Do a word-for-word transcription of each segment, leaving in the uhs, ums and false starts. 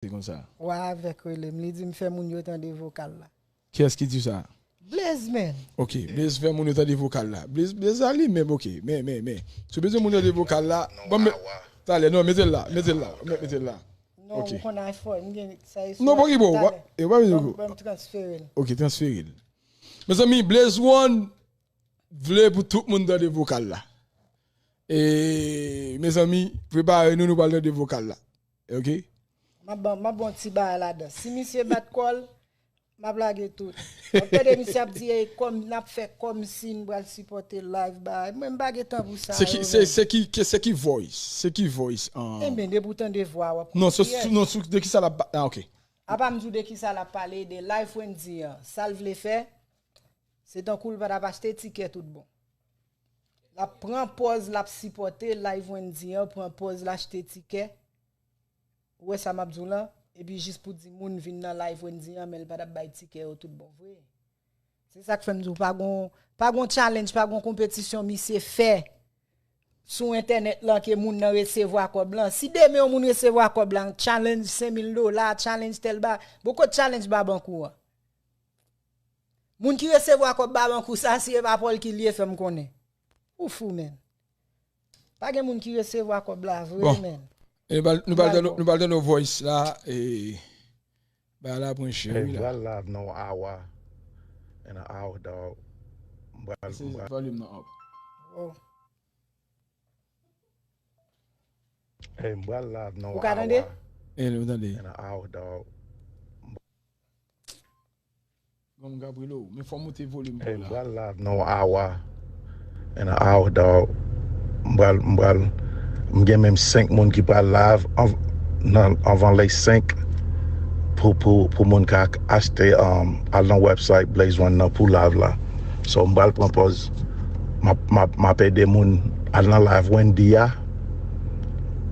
Se konsa. Wa avèk rele m. Li di m fè moun yo tande vokal la. Kiyès ki di sa? Blaze, man. Ok, Blaze fè moun yo tande vokal la. Blaze, Blaze a li menm, ok. Men, men, men. Si w bezwen moun tande vokal la, bon, men, talè, non, mete l la, mete l la, mete l la. Non, Ok. Ou konn iPhone, m gen sa e Non, bon, ki bon, talè. E pa bezwen. Ban m transfere l. Ok, transfere l. Mezanmi, Blaze One vle pou tout moun tande vokal la. E, mezanmi, prepare nou, nou pral tande vokal la. Ok? M ap ban, m ap ban ti bagay ladan. Si misye bat kò l, m ap lage tout. M ap tande misye ap di, "Ey, kòm, n ap fè kòm si n pral sipòte live, bagay." Mwen, m pa gen tan pou sa. Se ki, se, se ki, ke- se ki voice? Se ki voice? Ebyen, depi w tande vwa, w ap Non, se kiyès. sou, non, sou, de ki sa l ap ba-, ah, ok. Apa m di w de ki sa l ap pale, de live Wendy an. Sa l vle fè, se tankou l pa t ap achte tikè tout bon. L ap pran pòz, l ap sipòte live Wendy an, pran pòz, l achte tikè. Ou wè sa m ap di w lan? Epi jis pou di moun vin nan live Wendy an, men l pa t ap bay tikè yo tout bon vre. Se sa k fè m di w, pa gon, pa gon challenge, pa gon konpetisyon misye fè sou entènèt lan ke moun nan resevwa kòb lan. Si demen yon moun resevwa kòb lan, challenge senk mil dola, challenge tèl ba, bon kot challenge ba bank ou an? Moun ki resevwa kòb ba bank ou sa, si e pa Paul ki l ye, fè m konnen. Ou fou, men. Pa gen moun ki resevwa kòb la vre, Bon. men. E nou pral, nou pral tande, nou pral tande voice la, e ba la pran chè, Hey, wi la. Bral live no hour and an hour, dog. Bral, Se bral, volume nan up. Oh. hey, Bral live no Ou ka tande? hour E nou tande. and an hour, dog. Bon, m ka brilo, men fò moute volume Hey, pou la. Bral live no hour and an hour, dog. Bral, bral, m gen menm senk moun ki pral live an, nan, anvan lè senk pou, pou, pou moun ka achte, um, al nan website Blaze One nan pou live la. So, m pral pran pòz. M ap, m ap, m ap ede moun al nan live Wendy a.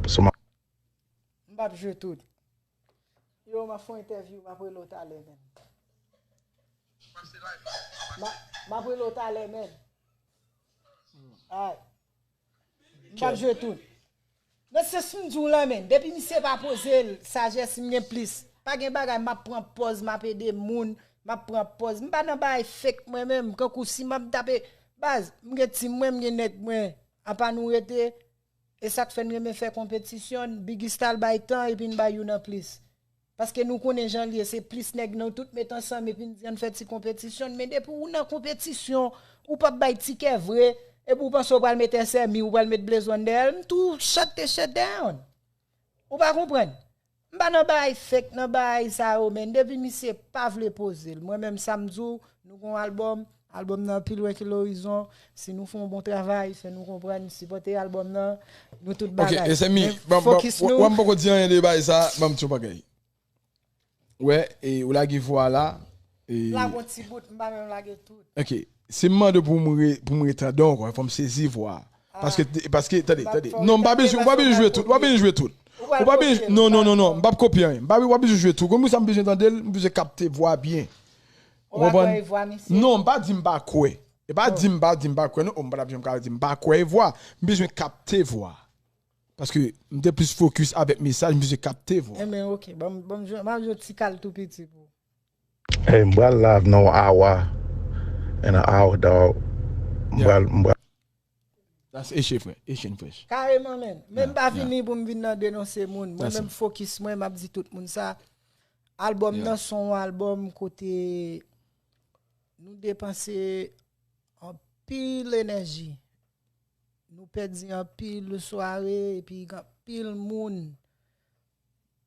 So, m ap M p ap jwe tout. Yo, m ap fè yon entèvyou, m ap rele w talè, men. M ap, m ap rele w talè, men. Ay. M p ap jwe tout. Nan sans m di w lan, men. Depi misye pa poze l, sajès m gen plis. Pa gen bagay, m ap pran pòz, m ap ede moun, m ap pran pòz. M pa nan bagay fake mwen menm. Kankou si m ap tape, baz, m gen tim mwen, m gen nèg mwen. Apa nou rete, e sa k fè n renmen fè konpetisyon, Biggy Stal bay tan epi n bay youn an plis. Paske nou konnen jan l ye, se plis nèg nou tout met ansanm epi n di ann fè ti konpetisyon. Men depi ou nan konpetisyon, ou p ap bay tikè vre, epi ou panse ou pral met S M I, ou pral met Blaze One dèyè l, m tou shut the shit down. Ou pa konprann? M pa nan bagay fake, nan bagay sa yo, men depi misye pa vle poze l. Mwen menm sa m di w, nou gon albòm, albòm nan pi lwen ke lorizon. Si nou fè yon bon travay, fè nou konprann, sipòte albòm nan, nou tout Ok, bagay. e se mi, Men fokis nou. Mwen poko di anyen de bagay sa, ban m ti yon bagay. Wè, e ou lage vwa la. E, Lage yon ti bout, m pa menm lage tout. Ok, si m mande pou m re, pou m retande ankò, fò m sezi vwa. Paske, paske, tande, M pa tande. fò Non, m pa retande bezwen, ou pa paske bezwen ou jwe tout, ou pa pral bezwen jwe tout. Ou pral Ou pa bezwen, kopye, non, ou non, pral non, non, m p ap kopye anyen. M pa, ou pa bezwen jwe tout. Konn pou sa m bezwen tande l, m bezwen kapte vwa byen. Ou pa Konprann? Kwè vwa misye? Non, m pa di m pa kwè. E pa di m pa di m pa kwè, non. M pa t ap janm ka di m pa kwè vwa. M bezwen kapte vwa. Paske m te plis fokis avèk mesaj, m bezwen kapte vwa. Enben, ok. Ban m, ban m jwe, m ap jwe ti kal tou piti pou. Hey, m pral live no hour and an hour, dog. M Yeah. pral, m pral. That's Eshe, frè. Eshe fresh. Kareman, men. Men m pa Yeah, vini pou m vin nan denonse moun. Mwen That's menm it. Fokis mwen, m ap di tout moun sa. Albòm Yeah. Nan se yon albòm kote nou depanse anpil enèji. Nou pèdi anpil sware epi anpil moun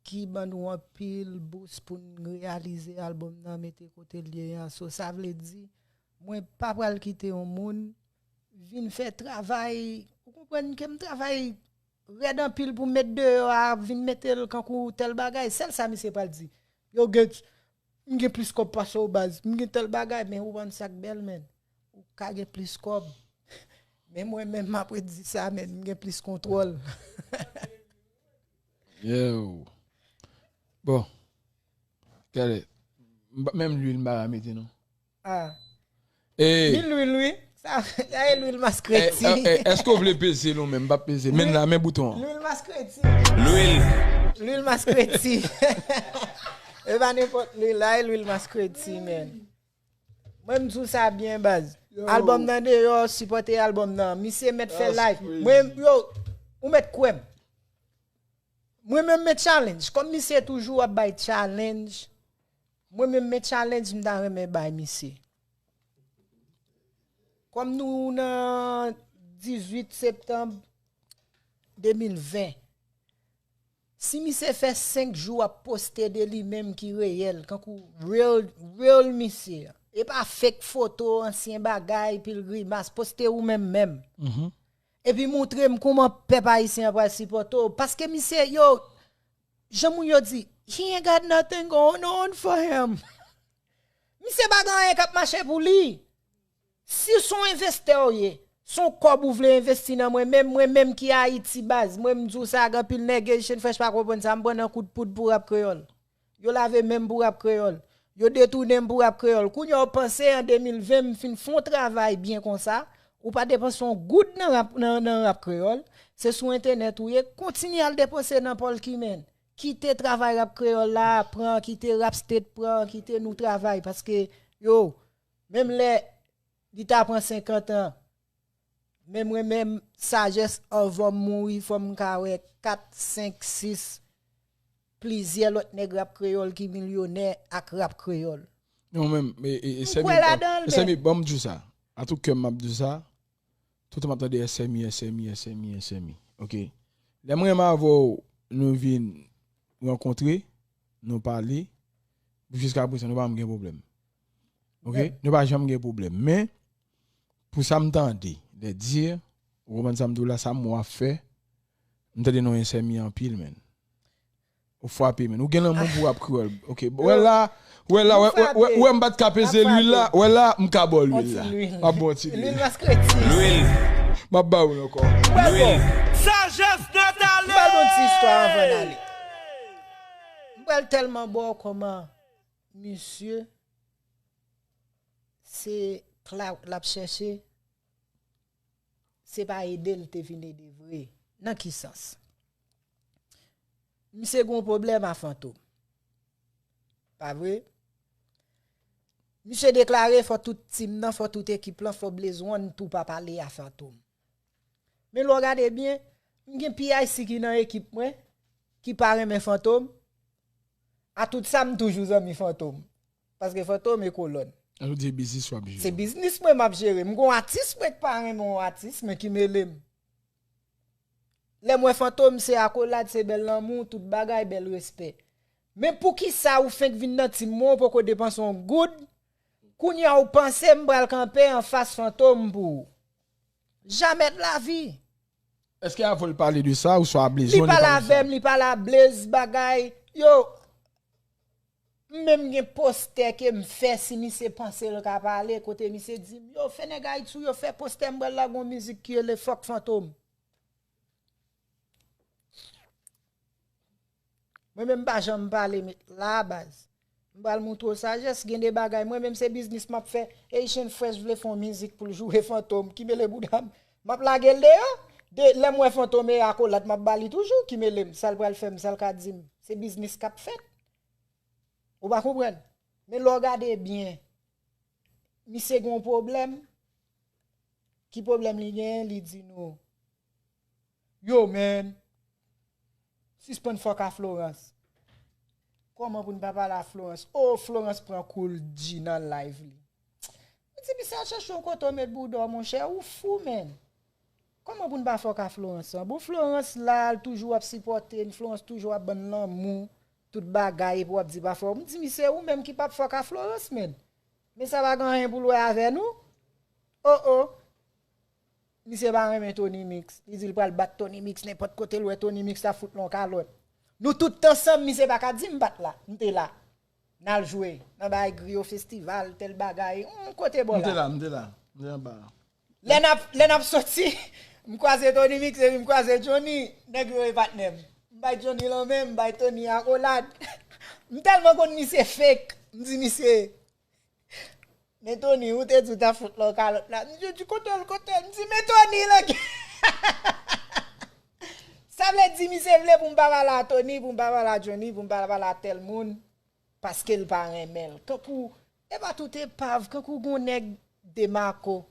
ki ban nou anpil bous pou n reyalize albòm nan, mete kote l ye an. So, sa vle di, mwen pa pral kite yon moun vin fè travay, ou konprann ke m travay rèd anpil pou m met deyò a, vin mete l kankou tèl bagay. Sèl sa misye pral di. Yo, Gates, m gen plis kòb pase w, baz. M gen tèl bagay, men ou konn sa k bèl, men. Ou ka gen plis kòb. Men mwen menm, m ap redi sa, men m gen plis kontwòl. Yo. Bon. Gade. M pa- Menm lwil m pa ka mete, non. Ah. E, Ni lwil, wi. Sa, sa e lwil e, maskreti. e, e, èske w vle peze l ou menm? M p ap peze. Men la, men bouton an. Lwil maskreti. Lwil. Lwil maskreti. E pa nenpòt lwil la, e lwil maskreti, men. Mwen, m di w sa byen, baz. Albòm nan deyò, sipòte albòm nan. Misye mèt fè live. Mwen, yo, ou mèt kwè m. Mwen menm, men challenge. Kòm misye toujou ap bay challenge, mwen menm, men challenge, m ta renmen bay misye. Kòm nou nan dizuit septanm de mil ven, si misye fè senk jou ap poste de li menm ki reyèl, kankou real, real misye, e pa fake foto, ansyen bagay, pil grimas, poste ou menm menm. Epi montre m kòman pèp ayisyen an pral sipòte w. Paske misye, yo, jan moun yo di, he ain't got nothing going on for him. Misye pa gen anyen k ap mache pou li. Si se yon envestè w ye, se yon kòb ou vle envesti nan mwen menm, mwen menm ki Ayiti baz, mwen m di w sa, gen anpil nèg Haitian Fresh pa konprann sa, m pran nan kout poud pou rap kreyòl. Yo lave men m pou rap kreyòl. Yo detounen m pou rap kreyòl. Kounye a w panse an de mil ven m fin fè yon travay byen konsa, ou pa depanse yon goud nan rap, nan, nan rap kreyòl, se sou entènèt ou ye, kontinye al depanse nan Paul Kimen. Kite travay rap kreyòl la pran, kite rap state pran, kite nou travay, paske, yo, menm lè li ta pran senkant an, men mwen menm, sajès anvan m mouri, fò m ka wè kat, senk, sis, plizyè lòt nèg rap kreyòl ki milyonè ak rap kreyòl. Non, men, e, e, e, M Sèmi, kwè ladan l, men Sèmi, ban m di w sa. A tou kè m ap di w sa. Tout tan m ap tande S M I, S M I, S M I, S M I. Ok. Lè mwen menm avè w, nou vin rankontre, nou pale, jiska prezan, nou pa janm gen pwoblèm. Ok? Nou pa janm gen pwoblèm. Men, pou sa m tande, lè di, ou konprann sa m di w la, sa m wè w ap fè, m tande non S M I anpil, men. Ou frape, men. Ou gen lanmou pou rap kreyòl. Ok. Wè la, wè la, wè, wè, wè, wè m pa t ka peze lwil la. Wè la, m ka ba w lwil la. M ap ba w ti lwil. Lwil maskreti. Lwil. M ap ba w l ankò. Lwil. Sajès nèt ale. M pral ba w ti istwa anvan n ale. M pral tèlman ba w kòman misye se clout l ap chèche. Se pa ede l te vin ede vre. Nan ki sans? Misye gen yon pwoblèm a Fantom. Pa vre? Misye deklare fò tout team nan, fò tout ekip lan, fò Blaze One tou pa pale a Fantom. Men lè w gade byen, m gen P I C ki nan ekip mwen, ki pa renmen Fantom. A tout sa, m toujou zanmi Fantom. Paske Fantom e kolòn. An nou di se biznis w ap jere. Se biznis mwen m ap jere. M gon atis mwen k pa renmen yon atis, men ki mele m. Lè m wè Fantom, se akolad, se bèl lanmou, tout bagay, bèl respè. Men poukisa ou fenk vin nan team mwen, ou poko depanse yon goud? Kounye a ou panse m pral kanpe anfas Fantom pou ou? Jamè de lavi. Èske avan l pale de sa, ou swa Blaze One, li pale avè m, li pale a Blaze, bagay. Yo, m menm gen postè ke m fè, si misye panse l ka pale, kote misye di m, yo, fè nèg Ayiti yo fè postè, m pral lage yon mizik ki rele Fòk Fantom. Mwen menm m pa janm pale met la baz. M pral montre w sajès, gen de bagay. Mwen menm se biznis m ap fè. Haitian Fresh vle fè yon mizik pou l joure Fantom. Ki mele bouda m. M ap lage l deyò. De, lè m wè Fantom e akolad, m ap ba li toujou. Ki mele m. Sa l pral fè m, sa l ka di m. Se biznis k ap fèt. Ou pa konprann? Men lè w gade byen, misye gen yon pwoblèm. Ki pwoblèm li genyen? Li di nou, yo, man, sispann fòk a Florence. Kòman pou n pa pale a Florence? O, Florence pran kou l di nan live li. M di, misye al chèche yon kote w met bouda w, monchè, ou fou, man. Kòman pou n pa fòk a Florence an? Bon, Florence la, l toujou ap sipòte n, Florence toujou ap ban n lanmou, tout bagay, epi w ap di pa fòk. M di, misye, ou menm ki p ap fòk a Florence, man. Men sa pa gen anyen pou l wè avè nou. O, o. Misye pa renmen Tony Mix. Li di l pral bat Tony Mix nenpòt kote l wè Tony Mix ap fout l yon kalòt. Nou tout ansanm, misye pa ka di m pa t la. M te la. N al jwe nan bagay griyo festival, tèl bagay. Yon kote bò la. M te la, m te la. M te anba a. Lè n ap, lè n ap soti, m kwaze Tony Mix epi m kwaze Johnny, nèg yo e patnè m. M bay Johnny lanmen, m bay Tony akolad. M tèlman konn misye fake, m di misye, men Tony, ou te di w t ap fout lòk kalòt la. Misye di, kote l, kote l? M di, men Tony, lè ki Sa vle di misye vle pou m pa pale a Tony, pou m pa pale a Johnny, pou m pa pale a tèl moun, paske l pa renmen l. Kankou, e pa tout epav, kankou gon nèg Demarco.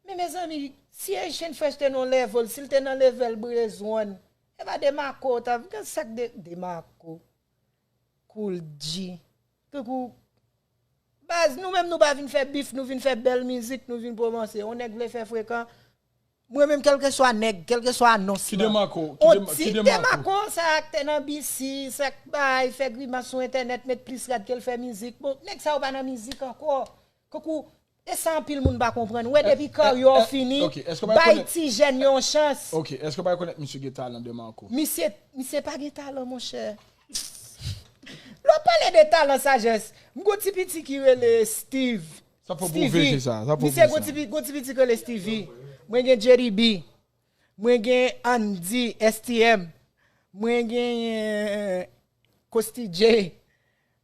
Men mezanmi, si Haitian Fresh te nan level, si l te nan level Brezon, e pa Demarco, ta gen sak de Demarco, Cool G. Kankou, baz, nou menm nou pa vin fè bif, nou vin fè bèl mizik, nou vin pwomanse. On nèg vle fè frekan, mwen menm, kèlkeswa nèg, kèlkeswa anons lan. Ki Demarco? Ki Dema- ki Demarco? Demarco, sa ak te nan B C, sa k bay, fè grimas sou entènèt, met plis rad ke l fè mizik. Bon, nèg sa yo pa nan mizik ankò. Kankou, e sa anpil moun pa konprann. Ou wè, depi karyè w fini, bay ti jèn yo yon chans. Ok, èske w pa rekonèt misye gen talan Demarco? Misye, misye pa gen talan, monchè. Lè w pale de talan, sajès, m gon ti piti ki rele Steve. Sa pou pwouve se sa. Sa pou pwouve sa. Misye gon ti pi- gon ti piti ki rele Stevie. Mwen gen J D B. Mwen gen Andy S T M. Mwen gen Costi J.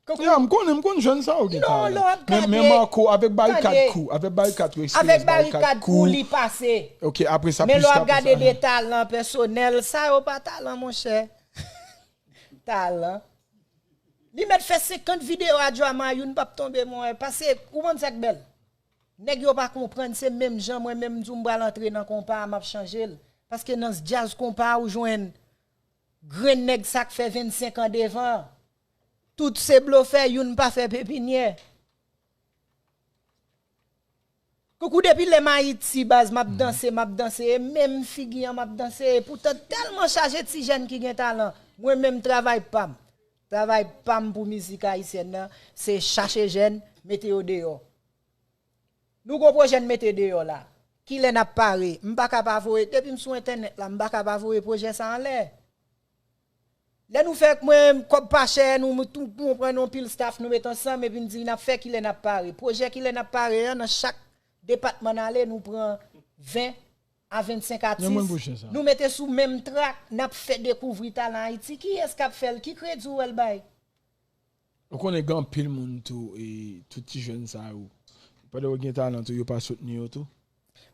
Kankou- Ya, m konnen, m konn jèn sa yo gen talan. Non, lè w ap gade, men, men Marco, avèk Barikad Crew, avèk Barikad Crew, avèk Barikad Crew, li pase. Ok, apre sa, men lè w ap gade de talan pèsonèl, sa yo pa talan, monchè. Talan. Li mèt fè senkant videyo a Drama, youn p ap tonbe, mwen. Pase, ou konn sa k bèl? Nèg yo pa konprann, se menm jan mwen menm m di w m pral antre nan konpa a, m ap chanje l. Paske nan djaz konpa a, ou jwenn grenn nèg sa k fè vennsenk an devan. Tout se blofè, youn pa fè pepinyè. Kankou depi lè m Ayiti, baz, m ap danse, m ap danse, e menm figi an m ap danse, e poutan tèlman chaje ti jèn ki gen talan. Mwen menm travay pa m. Travay pa m pou mizik ayisyèn nan, se chache jèn, mete yo deyò. Nou gon pwojè n mete deyò la. Kilè n ap pare? M pa ka pa voye, depi m sou entènèt la, m pa ka pa voye pwojè sa anlè. Lè nou fè, mwen, kòb pa chè, nou, nou, nou pran yon pil staff, nou met ansanm, epi n di n ap fè kilè n ap pare. Pwojè kilè n ap pare an, nan chak depatman n ale, nou pran ven a vennsenk atis. Nou mete sou menm trak, n ap fè dekouvri talan Ayiti. Kiyès k ap fè l? Ki kredi w wè l bay? Ou konnen gen anpil moun tou, e tout ti jèn sa yo, pandan yo gen talan tou, yo pa soutni yo tou.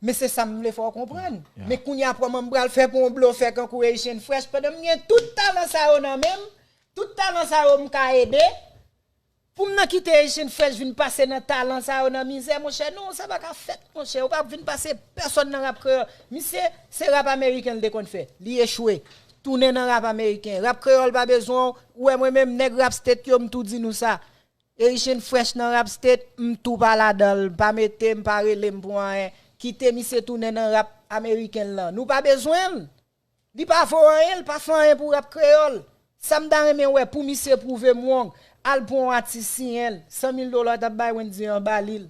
Men se sa m vle fè w konprann. Men kounye a, kòman m pral fè pou yon blofè kankou Haitian Fresh, pandan m gen tout talan sa yo nan men m, tout talan sa yo m ka ede, pou m nan kite Haitian Fresh vin pase nan talan sa yo nan mizè, monchè, non, sa pa ka fèt, monchè. Ou pa vin pase pèsonn nan rap kreyòl. Misye, se rap ameriken l te konn fè. Li echwe. Tounen nan rap ameriken. Rap kreyòl pa bezwen w. Ou wè mwen menm, nèg rap state yo, m tou di nou sa. Haitian Fresh nan rap state, m tou pa ladan l. Pa mete m, pa rele m pou anyen. Kite misye tounen nan rap ameriken lan. Nou pa bezwen l. Li pa vo anyen, li pa fè anyen pou rap kreyòl. Sa m ta renmen wè, pou misye pwouve m wrong, al pran yon atis siyen l. San mil dola w t ap bay Wendy an, ba li l.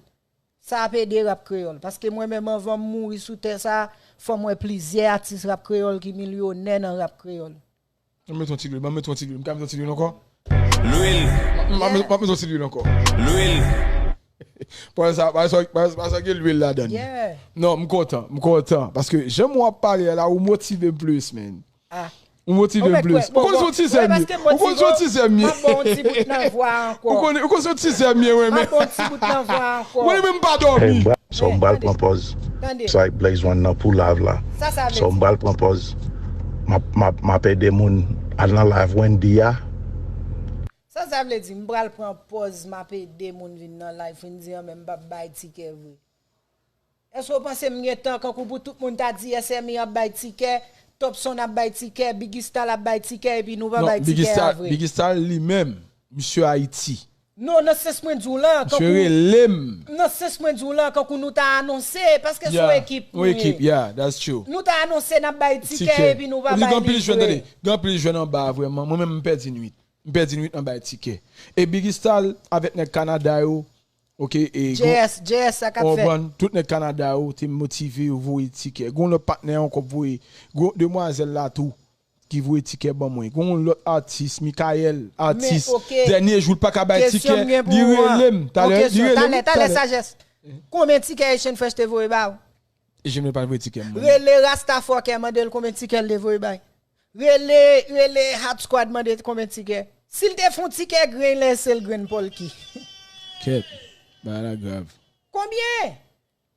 Sa ap ede rap kreyòl. Paske mwen menm, anvan m mouri sou tè sa, fò m wè plizyè atis rap kreyòl ki milyonè nan rap kreyòl. Ban m met yon ti lwil, ban m met yon ti lwil. M ka met yon ti lwil ankò? Lwil. M, m, m, m met yon ti lwil ankò. Lwil. Pran sa, pa sa, pa sa gen lwil ladan. Non, m kontan, m kontan. Paske jan w ap pale a la, ou motive m plis, man. Ou motive m plis. Ou konn se yon ti zèm ye. Ou konn se yon ti zèm ye. M ap ba w yon ti bout nan vwa ankò. Ou konn, ou konn se yon ti zèm ye, wi, men. M ap ba w yon ti bout nan vwa ankò. Ou konnen menm m pa dòmi. Hey, bra, so m pral pran pòz. Sa e Blaze One nan pou live la. Sa sa vle di? So m pral pran pòz. M ap, m ap, m ap ede moun al nan live Wendy a. Sa sa vle di? M pral pran pòz, m ap ede moun vin nan live Wendy an, men m p ap bay tikè vre. Èske w panse m gen tan kankou pou tout moun ta di S M I ap bay tikè, Topson ap bay tikè, Biggy Stal ap bay tikè, epi nou pa bay tikè a vre? Non, Biggy Stal, Biggy Stal li menm, misye Ayiti. Non, nan sans mwen di w lan, kankou. Misye rele m. Nan sans mwen di w lan, kankou nou ta anonse, paske se yon ekip nou ye. Yon ekip, yeah, that's true. Nou ta anonse n ap bay tikè, epi nou pa bay li vre. Gen anpil jèn, tande, gen anpil jèn anba a vrèman. Mwen menm, m pèdi nwit. M pèdi nwit nan bay tikè. E Biggy Stal avèk nèg Kanada yo, ok, e J S, J S, sa k ap fèt? Tout nèg Kanada yo te motive yo voye tikè. Gon lòt patnè ankò voye. Gon demwazèl la tou ki voye tikè ban mwen. Gon lòt atis, Michael, atis. Dènye jou, l pa ka bay tikè, li rele m. Talè, li rele m. Talè, talè, Sajès. Konbyen tikè Haitian Fresh te voye ba w? E Jemine pa voye tikè, mwen. Rele Rasta Fòkè, mande l konbyen tikè l te voye bay. Rele, rele Hot Squad, mande konbyen tikè. Si l te fè yon tikè grenn, lèse l grenn Polky. Kèt, bagay la grav. Konbyen?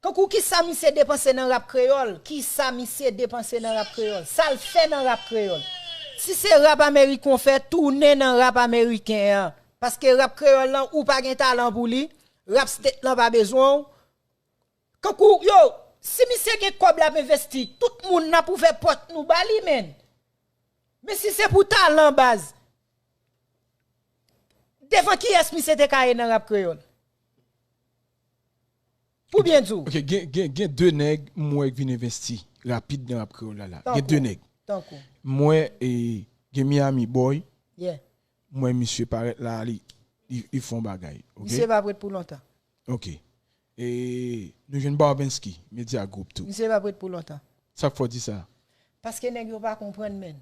Kankou kisa misye depanse nan rap kreyòl? Kisa misye depanse nan rap kreyòl? Sa l fè nan rap kreyòl? Si se rap ameriken w fè, tounen nan rap ameriken an. Paske rap kreyòl lan, ou pa gen talan pou li. Rap state lan pa bezwen w. Kankou, yo, si misye gen kòb l ap envesti, tout moun n ap ouvè pòt nou ba li, menn. Men si se pou talan, baz, devan kiyès misye te ka ye nan rap kreyòl? Pou byen di w. Ok, gen, gen, gen de nèg m wè k vin envesti rapid nan rap kreyòl la, la. Gen de nèg. Tankou. M wè, e, gen Miami Boy. Yeah. M wè misye parèt la, li, li, li fè yon bagay. Ok? Misye pa prèt pou lontan. Ok. E nou jwenn Barvensky, Media Group tou. Misye pa prèt pou lontan. Sa k fè w di sa? Paske nèg yo pa konprann, menn.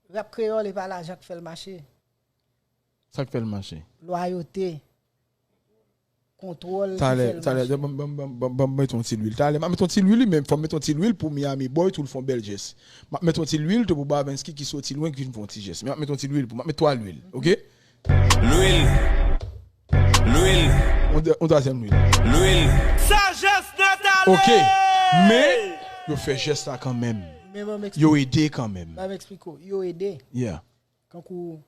Rap kreyòl e pa lajan k fè l mache. Sa k fè l mache? Lwayote. Kontwòl ki fè l mache. Talè, talè, ban, ban, ban, ban, ban m met yon ti lwil. Talè, m ap met yon ti lwil, wi, men fò m met yon ti lwil pou Miami Boy tou, l fè yon bèl jès. M ap met yon ti lwil tou pou Barvensky ki soti lwen, ki vin fè yon ti jès. Men m ap met yon ti lwil pou, m ap met twa lwil, ok? Lwil. Lwil. On, on twazyèm lwil. Lwil. Sajès Nètalè! Ok, men yo fè jès la kanmenm. Men ban m eksplike. Yo ede kanmenm. Ban m eksplike w. Yo ede. Yeah. Kankou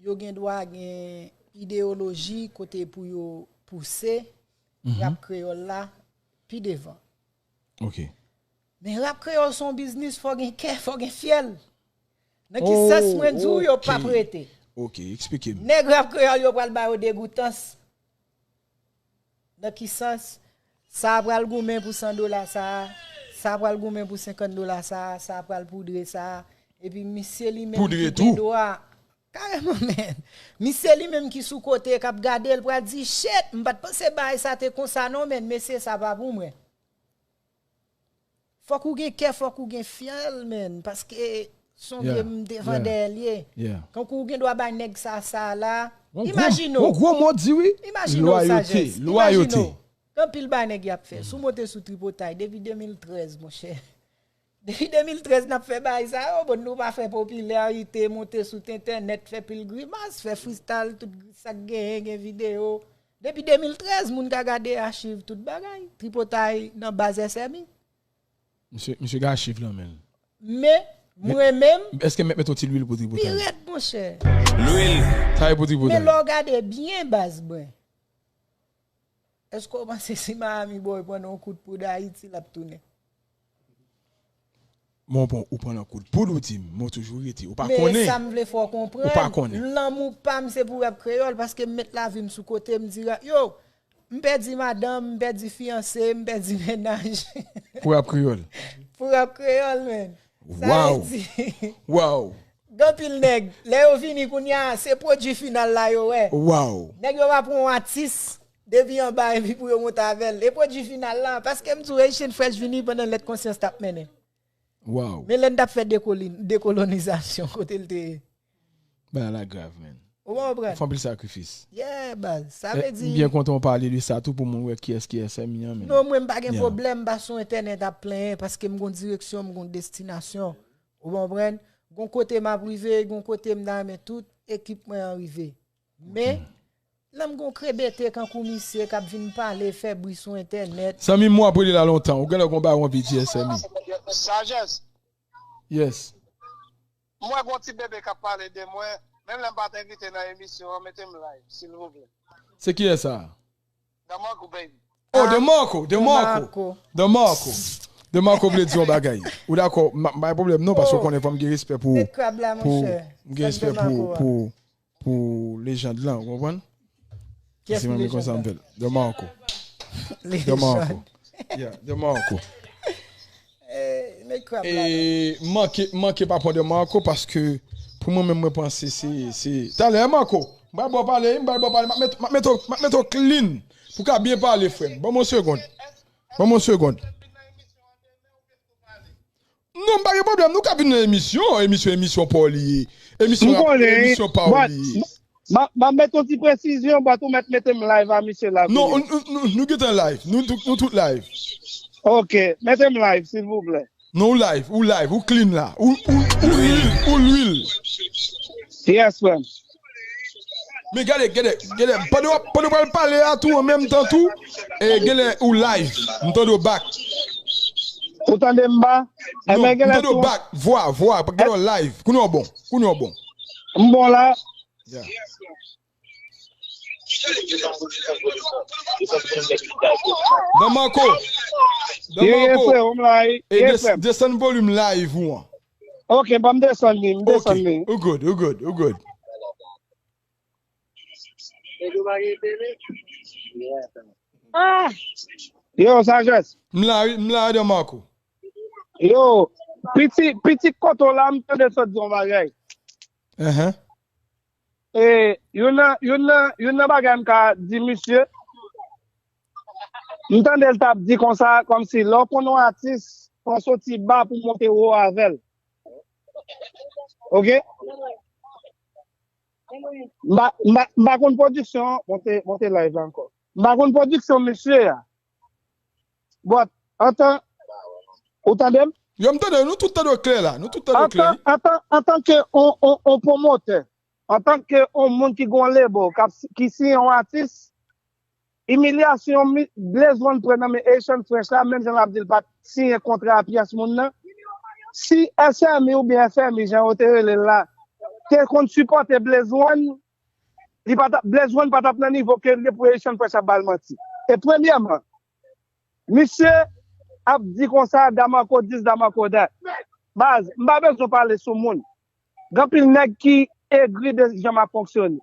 yo gen dwa gen ideyoloji kote pou yo pouse rap kreyòl la pi devan. Ok. Men rap kreyòl se yon biznis, fò gen kè, fò gen fyèl. Nan ki sans mwen di w yo p ap rete? Ok, eksplike m. Nèg rap kreyòl yo pral ba yo degoutans. Nan ki sans? Sa a pral goumen pou san dola sa a, sa a pral goumen pou senkant dola sa a, sa a pral poudre sa a. Epi misye li menm ki gen dwa. Kareman, menn. Misye li menm ki sou kote k ap gade l pral di, shit, m pa t panse bagay sa te konsa non, menn, mesye sa pa pou mwen. Fòk ou gen kè, fòk ou gen fyèl, menn, paske se yon game devan dèyè l ye. Kankou ou gen dwa bay nèg sa, sa la. Imajine w. Yon gwo mo di wi. Imajine w, Sajès. Lwayote. Gen anpil bagay nèg y ap fè. Si w monte sou tripotay depi de mil trèz, monchè. Depi de mil trèz n ap fè bagay sa yo, bon, nou pa fè popilarite, monte sou entènèt, fè pil grimas, fè freestyle, tout sa k genyen, gen videyo. Depi de mil trèz, moun ka gade achiv, tout bagay. Tripotay nan baz S M I. Misye, misye gen achiv nan men l. Men, mwen menm, èske m mèt met yon ti lwil pou tripotay? Pi rèd, monchè. Lwil. Sa e pou tripotay. Men lè w gade byen, baz mwen, èske w panse si Miami Boy pran nan yon kout poud Ayiti, l ap tounen? Bon, bon, ou pran nan kout poud, ou di m, men w toujou rete. Ou pa konnen. Men sa m vle fè w konprann, lanmou pa m se pou rap kreyòl, paske m met lavi m sou kote, m di, yo, m pèdi madanm, m pèdi fiyanse, m pèdi mennaj. Pou rap kreyòl. Pou rap kreyòl, menn. Sa vle di, gen anpil nèg, lè yo vini kounye a, se pwodui final la yo wè. Nèg yo pa pran yon atis depi anba epi pou yo monte avè l. E pwodui final la, paske m di w Haitian Fresh vini pandan Lèt Konsyans t ap mennen. Men lè n t ap fè dekoli-, dekolonizasyon, kote l te ye? Bagay la grav, menn. Ou konprann? Ou fè anpil sakrifis. Yeah, baz. Sa vle di. M byen kontan w pale de sa tou pou moun wè kiyès ki S M I an, menn. Non, mwen m pa gen pwoblèm, m pa sou entènèt ap plenyen, paske m gon direksyon, m gon destinasyon. Ou konprann? Gon kote m ap rive, gon kote m ta renmen tout ekip mwen an rive. Men, lè m gon krebete kankou misye k ap vin pale, fè bri sou entènèt. Zanmi m, w ap rele la lontan. Ou genlè gon bagay w anvi di S M I. Sajès. Yes. M wè gon ti bebe k ap pale de mwen. Menm lè m pa t envite nan emisyon an, mete m live, silvouplè. Se kiyès sa? Damarco, baby. Oh, Demarco, Demarco. Demarco. Demarco vle di yon bagay. Ou dakò? M pa gen pwoblèm non, paske w konnen fò m gen respè pou, pou, m gen respè pou, pou, pou lejand lan, ou konprann? Kiyès ki lejand lan? Demarco. Demarco. Yeah, Demarco. E, manke, manke pa pran Demarco paske pou mwen menm mwen panse se, se. Talè, Marco, m pral ba w pale, m pral ba w pale, m ap met, m ap met w, m ap met w clean pou w ka byen pale, frè m. Ban m yon segond. Ban m yon segond. Non, m pa gen pwoblèm. Nou ka vin nan emisyon. Emisyon, emisyon pa w li ye. Emisyon rap, emisyon pa w li ye. M konnen, but m, m, m ap met yon ti presizyon, but ou mèt mete m live a misye la. Non, nou, nou, nou gentan live. Nou, nou, nou tout live. Ok, mete m live, silvouplè. Non, ou live, ou live, ou clean la. Ou, ou, ou lwil, ou lwil. Yes, frè m. Men gade, gade, gade, pandan w ap, pandan w pral pale a tou, an menm tan tou, e, genlè ou live. M tande w back. Ou tande m ba? Non, m tande w back. Vwa, vwa, genlè w live. Kounye w bon. Kounye w bon. M bon la. Dan Marco. Dan Marco. E desann volim live ou an. Ok, ban m desann li, m desann li. Ou good, ou good, ou good. Yo, Sajès. M la, m la, Dan Marco. Yo, piti, piti koto la, m tande sot di yon bagay. Uh-huh. E, youn nan, youn nan, youn nan bagay m ka di misye, m tande l t ap di konsa, kòmsi lè w konn yon atis, fò w soti ba pou w monte wo avè l. Ok? M pa, m pa, m pa konn pwodiksyon, monte, monte live la ankò. M pa konn pwodiksyon misye a. But, antan, ou tande m? Yo, m tande, nou tout tande w klè la. Nou tout tande w klè. Antan, antan, antanke on, on, on pwomotè, antanke on moun ki gon label, k ap, ki siyen yon atis, imilyasyon Blaze One pran nan men Haitian Fresh la, menm jan l ap di l pa t siyen kontra a pyès moun nan. Si S M I oubyen F M I, jan yo te rele l la, te konn sipòte Blaze One, li pa t ap, Blaze One pa t ap nan nivo ke l ye pou Haitian Fresh ap ba l manti. E premyèman, misye ap di konsa, Damarco this, Damarco that. Baz, m pa bezwen pale sou moun. Gen anpil nèg ki egri de jan m ap fonksyone.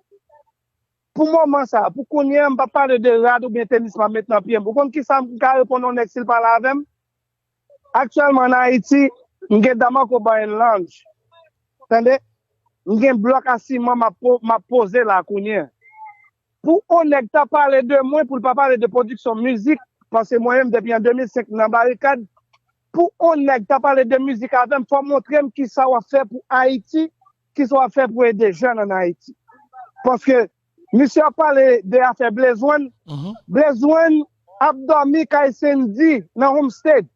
Pou moman sa, pou kounye a, m p ap pale de rad oubyen tenis m ap met nan pye m. Ou konn kisa m ka reponn yon nèg si l pale avè m? Aktyèlman an Ayiti, m gen Damarco Bar and Lounge. Tande? M gen blòk a siman m ap poze la kounye a. Pou on nèg ta pale de mwen, pou l pa pale de pwodiksyon mizik, paske mwen menm depi an de mil senk m nan barikad, pou on nèg ta pale de mizik avè m, fò w montre m kisa w ap fè pou Ayiti, kisa w ap fè pou ede jèn an Ayiti. Paske misye ap pale de afè Blaze One, Blaze One ap dòmi kay Sendy nan Homestead.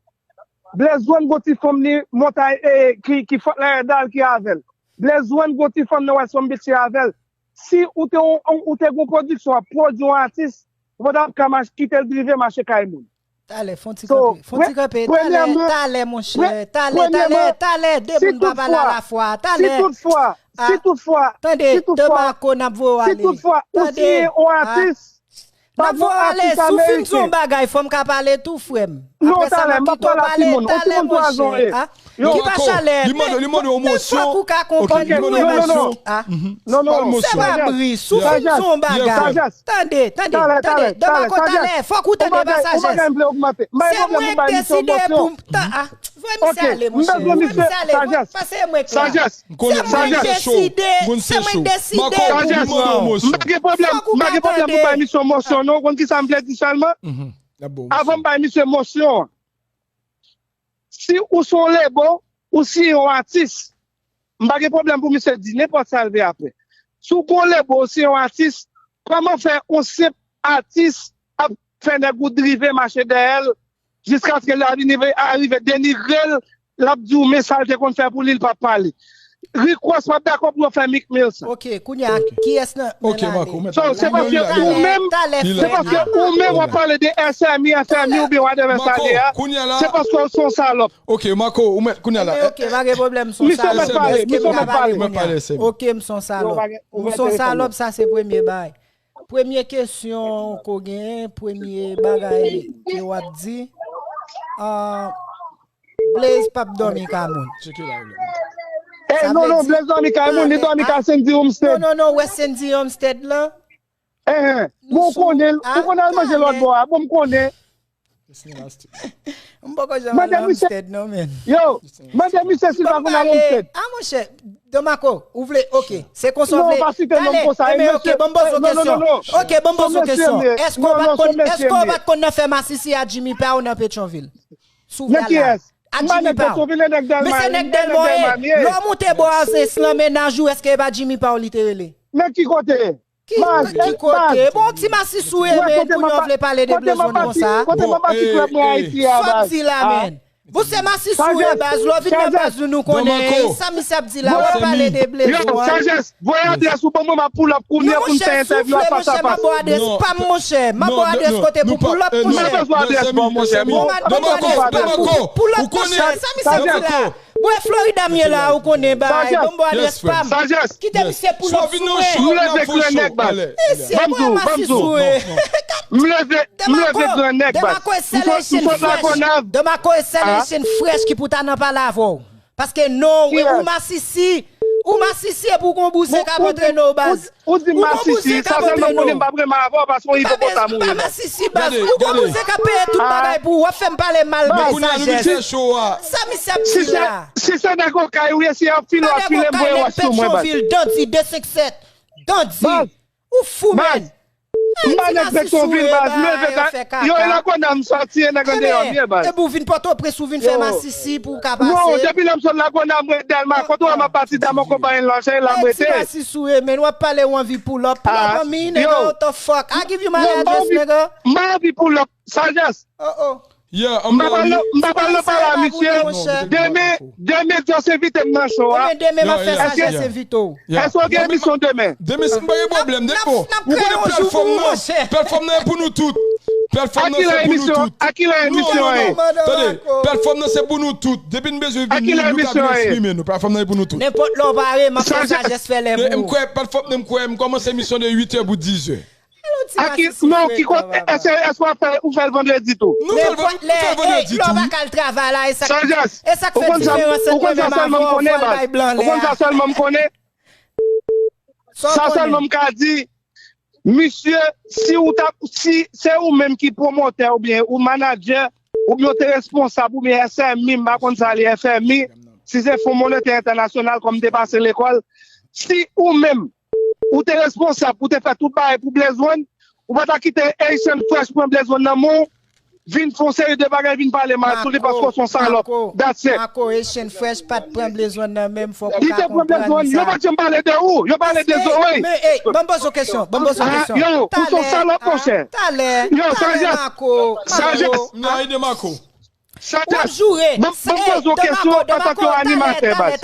Blaze One gon ti fanm li montay e ki, ki Fort Lauderdale ki avè l. Blaze One gon ti fanm nan West Palm Beach ki avè l. Si ou te, ou te gon pwodiksyon ap pwodui yon atis, ou pa t ap ka mache, kite l drive mache kay moun. Talè, fon ti kanpe. Fon ti kanpe. Talè, talè, monchè. Talè, talè, talè. De moun pa pale alafwa. Talè. Si toutfwa, si toutfwa, tande, Damarco n ap voye w ale. Si toutfwa, ou siyen yon atis, n ap voye w ale. Si w fin di yon bagay, fò m ka pale tou, frè m. Non, talè, m p ap pale a timoun. Yon timoun twa zon e. Ki pa chalè. Li mande, li mande yon mosyon. Fòk ou ka konprann tou emosyon. Non, non, non. Se pa bri. Si w fin di yon bagay. Tande, tande, tande. Damarco, talè, fòk ou tande pa Sajès. Se mwen k deside pou m ta, a, voye misye ale, monchè. Voye misye ale, monchè. Pase e mwen k la. Se mwen k deside, se mwen k deside pou mwen. M pa gen pwoblèm, m pa gen pwoblèm pou bay misye yon mosyon, non. Ou konn kisa m vle di sèlman? Avan m bay misye mosyon an. Si ou se yon lebo, ou siyen yon atis, m pa gen pwoblèm pou misye di nenpòt sa l vle apre. Si w gon lebo, ou siyen yon atis, kòman fè yon senp atis ap fè nèg ou drive mache dèyè l jiskaske l a vin rive, a rive denigre l, l ap di w men sa l te konn fè pou li, l p ap pale. Rick Ross p ap dakò pou yo fè Meek Mill sa. Ok, kounye a, kiyès nan men l ale? So, se paske ou menm, se paske ou menm w ap pale de S M I, F M I oubyen whatever sa l ye a, se paske w se yon salòp. Ok, Marco, ou mèt, kounye a la. Ok, pa gen pwoblèm, m se yon salòp. Misye mèt pale, misye mèt pale. Ok, m se yon salòp. M se yon salòp, sa se premye bagay. Premye kesyon ke w genyen, premye bagay ke w ap di, ah, Blaze p ap dòmi ka moun. Eh, non, non, Blaze dòmi ka moun, li dòmi ka Sendy Homestead. Non, non, non, ou wè Sendy Homestead lan? Eh, eh, bon, ou konnen, ou konnen al manje lòt bò a, bon, m konnen. M poko janm al nan Homestead non, men. Yo, mande misye si l pa konn al Homestead. Ah, monchè, Damarco, ou vle, ok, se konsa w vle. Non, pa site non m konsa. Talè, enben, ok, ban m poze w kesyon. Ok, ban m poze w kesyon. Èske w pa t konn, èske w pa t konn nan fè masisi a Jimmy Power nan Petyonvil? Sou vya la. A Jimmy Power. Men se nèg Dèlmò ye. Lè w moute bò a Zens lan, mennaj ou, èske e pa Jimmy Power li te rele? Men ki kote? Ki, ki kote? Bon, ti masisi w ye, men kounye a w vle pale de Blaze One konsa. Kote m ap bati klèb mwen Ayiti a, baz? Sa w ap di la, men? Bon, se masisi w ye, baz. Lè w vin nan baz nou, nou konnen. Sa misye ap di la, w ap pale de Blaze One. Yo, Sages, voye adrès ou ban mwen, m ap pull up kounye a pou n fè entèvyou a fas a fas. Non, monchè, m ap ba w adrès pa m, monchè. M ap ba w adrès kote pou pull up, monchè. M pa bezwen adrès pa w, monchè. Bon, m ap ba w adrès pa m pou pull up, monchè. Sa misye ap di la. Bon, e Florida m ye la, ou konnen, bay. Ban m ba w adrès pa m. Kite misye pull up sou mwen. M leve gran nèg, baz. Mesye, voye masisi w ye. M leve, m leve gran nèg, baz. Demaco is selling fresh. Demaco is selling fresh ki pou ta nan pale avè w. Paske non, ou masisi. Ou masisi epi w gon bouzen k ap antrene w, baz. Ou di masisi, sa sèl mwen konnen, m p ap renmen avè w paske w ipopotam ou ye, baz. Masisi, baz. Ou gon bouzen k ap peye tout bagay pou ou, w ap fè m pale mal, bay Sages. Sa misye ap di la. Si se nèg okay ou ye, si y ap file, w ap file, m voye wòch sou mwen, baz. Dandi de senk sèt. Dandi. Ou fou, man. M pa nèg Petyonvil, baz. M leve, yo, e Lagonav m sòti, e nèg andeyò m ye, baz. Epi w vin Pòtoprens, ou vin fè masisi pou w ka pase. Non, depi lè m sot Lagonav, m ret Dèlma. Kote w wè m ap pati Dèlma, konpayi lanje la m rete. Ti masisi w ye, men w ap pale, w anvi pull up. Pull up on me, nigga, what the fuck? I give you my address, nigga. M pa anvi pull up, Sages. Oh, oh. M pa pral nan, m pa pral nan pale a misye. Demen, demen, Joss envite m nan show a. Demen, demen, m ap fè Sages envite w. Èske w gen emisyon demen? Demen, si m pa gen pwoblèm, demen, bon, ou konnen platfòm nan, platfòm nan e pou nou tout. Platfòm nan se pou nou tout. A kilè emisyon an ye? Tande, platfòm nan se pou nou tout. Depi n bezwen vini, nou ka vin eksprime nou. Platfòm nan e pou nou tout. Nenpòt lè w pare, m ap fè Sages fè lè pou ou. M kwè, platfòm nan, m kwè, m kòmanse emisyon de uit è pou diz è. Non, ki kote, èske, èske w ap fè, ou fè l vandredi tou? Nou fè l vandredi tou, wi. Sages, ou konn sa, ou konn sa sèlman m konnen, baz. Ou konn sa sèlman m konnen. Sa sèlman m ka di, misye, si ou ta, si se ou menm ki pwomotè oubyen ou manadjè, oubyen ou te responsab, oubyen S M I, m pa konn sa li F M I, si se Fon Monetè Entènasyonal, kòm m te pase lekòl, si ou menm, ou te responsab pou te fè tout bagay pou Blaze One, ou pa ta kite Haitian Fresh pran Blaze One nan men w, vin fè yon seri de bagay, vin pale mal sou li paske w se yon salòp. That's it. Mako, Haitian Fresh pa t pran Blaze One nan men m, fòk ou ka konprann sa. Li te pran Blaze One, yo pa t janm pale de ou, yo pale de Zoe. Men, ey, ban m poze w kesyon, ban m poze w kesyon. Yo, ou se yon salòp, monchè. Talè, talè, talè, Mako, Mako. Sages. M nan ede Mako. W ap joure. Ban m poze w kesyon antanke animatè, baz.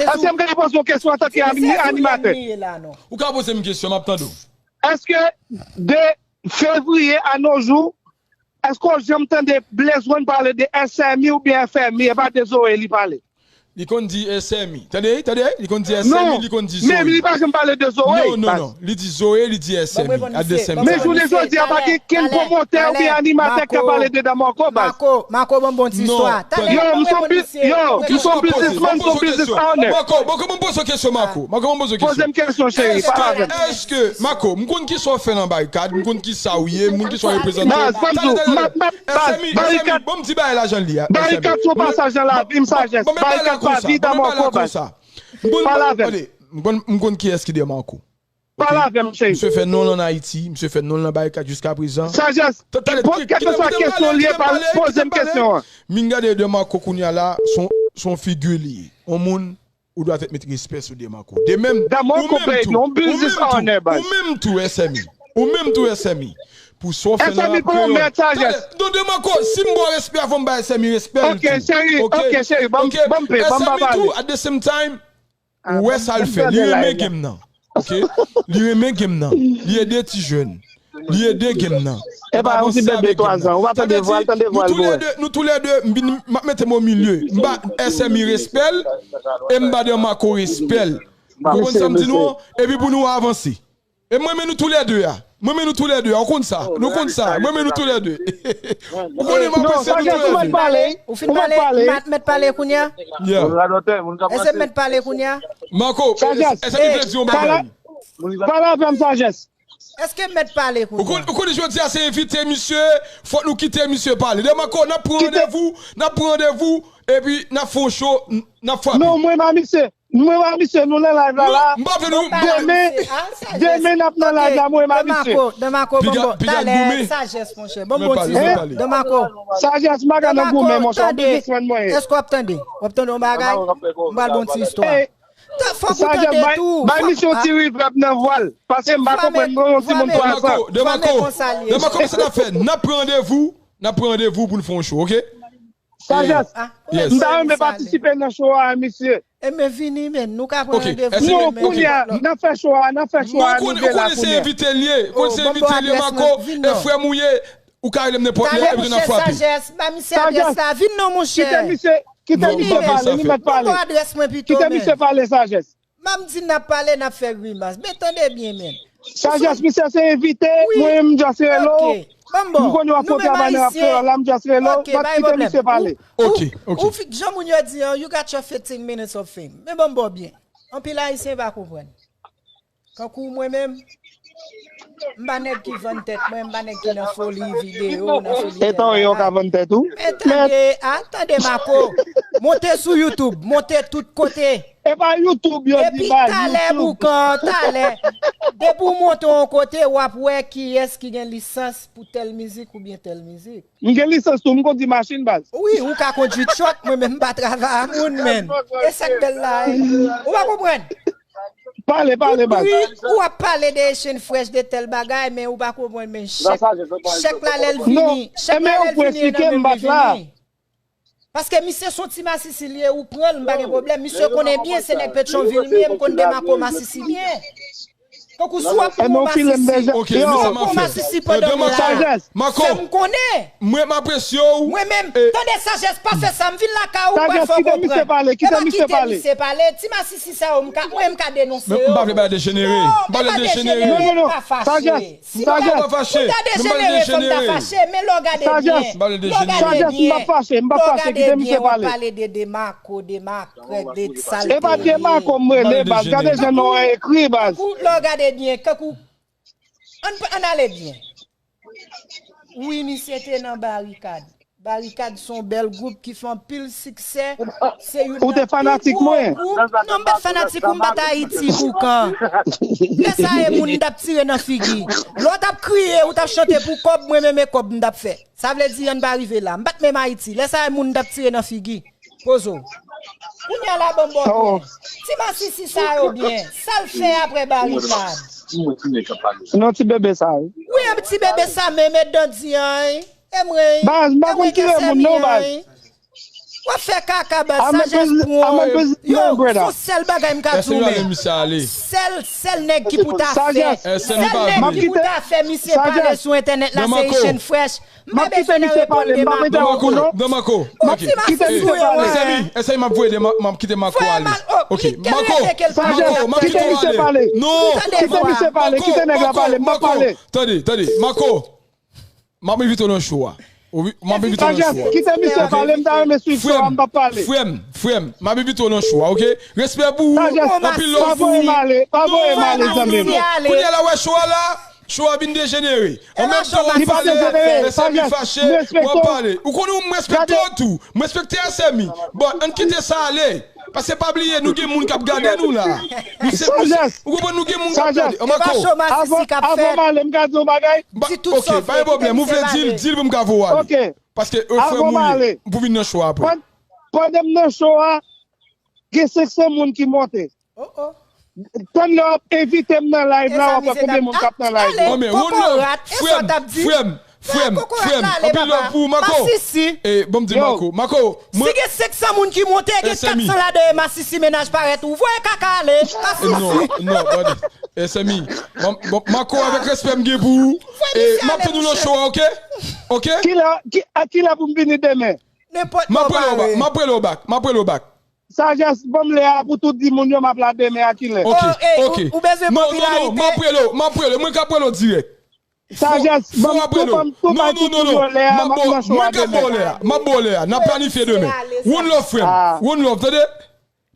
Èske m ka poze w kesyon antanke animatè? Ou ka poze m kesyon, m ap tande w. Èske de fevriye a nos jours, èske w janm tande Blaze One pale de S M I oubyen F M I, e pa de Zoe li pale? Li konn di S M I. Tande, tande, li konn di S M I, li konn di Zoe. Non, men li pa janm pale de Zoe. Non, non, non. Li di Zoe, li di S M I. At the same time. Men jounen jodi a, pa gen kenn pwomotè oubyen animatè k ka pale de Damarco, baz. Mako, Mako, ban m bon ti istwa. Yo, m se yon bi-, yo, m se yon businessman, m se yon business owner. Mako, Mako, ban m poze w kesyon, Mako. Mako, ban m poze w kesyon. Poze m kesyon, cheri, pale avè m. Èske, èske, Mako, m konn kisa w fè nan Barikad, m konn kisa w ye, m konn kisa w reprezante. Baz, ban m di w, baz, Barikad, ban m di bagay la jan l ye a, Barikad se yon pasaj nan lavi m, Sages. Barikad pa vi Damarco, baz. Pale avè m. Tande, m konn, m konn kiyès ki Damarco. Pale avè m, cheri. Misye fè non l ann Ayiti, misye fè non l nan Barikad jiska prezan. Sages, kèlkeswa kesyon l ye, poze m kesyon an. M vin gade Damarco kounye a la, se yon, se yon figi li ye. Yon moun ou dwa tèt met respè sou Damarco. De menm, ou menm tou, ou menm tou, ou menm tou, S M I. Ou menm tou, S M I. Pou sa w fè nan rap kreyòl. Tande, non, Damarco, si m ba w respè, fò m ba S M I respè l tou. Ok, cheri, ok, cheri, ban m, ban m pe, ban m pa pale. S M I tou, at the same time, ou wè sa l fè. Li renmen game nan. Ok? Li renmen game nan. Li ede ti jèn. Li ede game nan. Epa yon ti bebe twa zan. Ou pa tande vwa l, tande vwa l, bro. Nou toulède, nou toulède, m vin, m ap mete m o milye. M ba S M I respè l, e m ba Damarco respè l. Ou konprann sa m di nou an? Epi pou nou avanse. E m renmen nou toulède a. M renmen nou toulède a. Ou konn sa. Nou konn sa. M renmen nou toulède. Ou konnen m apresye nou toulède. Ou fin pale? Ou fin pale? M ap mèt pale kounye a? Yeah. Èske m mèt pale kounye a? Marco, èske m vle di yon bagay? Pale avè m, Sages. Èske m mèt pale kounye a? Ou konn, ou konnen jodi a se envite misye, fòk nou kite misye pale. Damarco, n ap pran randevou, n ap pran randevou, epi n ap fè yon show, n, n ap frape. Non, mwen pa misye. Mwen pa misye, nou nan live la, la. Non, m pa vle nou. Demen, demen n ap nan live la, mwen pa misye. Damarco, Damarco, bon, bon, talè, Sages, monchè. Bon, bon, ti, Damarco. Sages, m pa ka nan goumen, monchè, yon biznismann mwen ye. Èske w ap tande? W ap tande yon bagay? M pral bon ti istwa. Fòk ou tande tou. Bay misye yon ti reverb nan vwa l. Paske m pa konprann, mwen yon timoun twa zan. Damarco, Damarco, Damarco, men sa n ap fè. N ap pran randevou, n ap pran randevou pou n fè yon show, ok? Sajès, m ta renmen patisipe nan show a, mesye. E men vini, men nou ka pran randevou. Non, kounye a, n ap fè show a, n ap fè show a, nou vle la kounye a. Ou konnen se envite l ye, ou konnen se envite l ye, Marco, e frè m ou ye, ou ka rele m nenpòt lè, epi n ap frape. Sajès, ba misye adrès la, vin non, monchè. Kite misye, kite misye pale, li mèt pale. Kite misye pale, Sajès. M ap di n ap pale, n ap fè grimas. Men tande byen, men. Sajès, misye se envite, mwen menm m just rele w. M konnen w ap fè yon travay nan rap kreyòl la, m just rele w, m ap kite misye pale. Ok, ok. Ou fi, jan moun yo di an, you got your fifteen minutes of fame. Men ban m ba w byen. Anpil Ayisyen pa konprann. Tankou mwen menm, m pa nèg ki vann tèt mwen, m pa nèg ki nan foli videyo, nan foli. E tan yo ka vann tèt ou? Men tande, a, tande Marco. Monte sou YouTube, monte tout kote. E pa YouTube yo di baz, YouTube. Epi talè boukan, talè. Depi w monte yon kote, w ap wè kiyès ki gen lisans pou tèl mizik oubyen tèl mizik. M gen lisans tou, m kondi machin baz. Wi, ou ka kondui truck, mwen menm m pa travay a moun, men. E sa k bèl la, wi. Ou pa konprann? Pale, pale baz. Ou ap pale de Echann Fresh, de tèl bagay, men ou pa konprann, men chèk, chèk la lè l vini, chèk la lè l vini, e nan men m li vini. Paske misye se yon ti masisi li ye, ou pran l, m pa gen pwoblèm. Misye konnen byen se nèg Petyonvil m ye, m konn demako masisi byen. Tankou si w ap pran yon masisi, si w ap pran yon masisi pandan m la, fè m konnen. Mwen, m apresye w. Mwen menm, tande Sajès, pa fè sa, m vin lakay ou, ou pral fè w konprann. E pa kite misye pale. Ti masisi sa yo, m ka, mwen, m ka denonse yo. Men m pa vle bay dejenere. Non, men pa dejenere, m pa fache. Si m ta, si m ta dejenere, fò m ta fache, men lè w gade byen, lè w gade byen, lè w gade byen, w ap pale de Demarco, Demarkrèk, de ti salite. E pa Demarco m rele, baz. Gade jan non an ekri, baz. Lè w gade byen, kankou, ann, ann ale byen. Wi, misye te nan Barikad. Barikad se yon bèl gwoup ki fè anpil siksè. Se youn nan pi gwo gwoup. Non, m pa t fanatik ou, m pa t Ayiti boukan. Lè sa e moun m t ap tire nan figi. Lè w t ap kriye, ou t ap chante pou kòb, mwen menm e kòb m t ap fè. Sa vle di ann pa rive la. M pa t menm Ayiti. Lè sa e moun m t ap tire nan figi. Poze w. Kounye a la ban m ba w byen. Ti masisi sa yo byen. Sa l fè apre Barikad? Non, ti bebe sa, wi. Wi, e ti bebe sa menm, e dan di an, wi. E mwen, wi. Baz, m pa konn tire moun non, baz. W ap fè kaka, baz. Sajès pran. Yo, se yon sèl bagay m ka di w, men. Sèl, sèl nèg ki pou ta fè. Sèl nèg ki pou ta fè misye pale sou entènèt la, se Echann Fresh. M ap kite misye pale, m pa mete yon kou non. Don Marco, ok. Mezanmi, mezanmi, m ap voye de, m ap kite Marco ale. Ok, Marco, Marco, m ap kite w ale. Non, kite misye pale, kite nèg la pale, m pa pale. Tande, tande, Marco, m ap envite w nan show a. M ap envite w nan show a. Kite misye pale, m ta renmen swiv show a, m pa pale. Frè m, frè m, m ap envite w nan show a, ok? Respè pou ou, anpil love pou ou. Pa voye m ale, pa voye m ale, zanmi m. Kounye a la, wè show a la. Show a vin dejenere. An menm tan w ap pale, S M I fache, w ap pale. Ou konnen m respekte w tou. M respekte S M I. Bon, ann kite sa ale. Paske pa bliye, nou gen moun k ap gade nou la. Nou se, nou se, ou konprann, nou gen moun k ap gade. An Marco. Avan m ale, m ka di yon bagay? Di tout sa w vle, kite misye pale. Ok, pa gen pwoblèm. Ou vle di l, di l pou m ka voye w ale. Ok. Paske, e, frè m ou ye. M pou vin nan show a apre. Pandan m nan show a, gen senk san moun ki monte. Oh, oh. Tann lè w ap envite m nan live la, w ap wè konbyen moun k ap nan live la. Bon, men, one love, frè m, frè m, frè m, frè m. Anpil love pou ou, Marco. E, bon, m di Marco, Marco, mwen. Si gen senk san moun ki monte, gen kat san ladan yo masisi, mennaj parèt ou. Voye kaka ale, masisi. Non, non, tande. S M I, bon, Marco, avèk respè m gen pou ou, e, m ap tann ou nan show a, ok? Ok? Kilè, ki, a kilè pou m vini demen? M ap rele w back, m ap rele w back, m ap rele w back. Sajès, ban m lè a pou tou di moun yo m ap la demen a kilè. Ok, ok. Ou bezwen popilarite? Non, non, non, m ap rele w, m ap rele w. Mwen k ap rele w dirèk. Sajès, ban m tou, ban m tou bay tout moun yo lè a, m ap nan show a demen. Mwen k ap ba w lè a, m ap ba w lè a. N ap planifye demen. One love, frè m. One love, tande?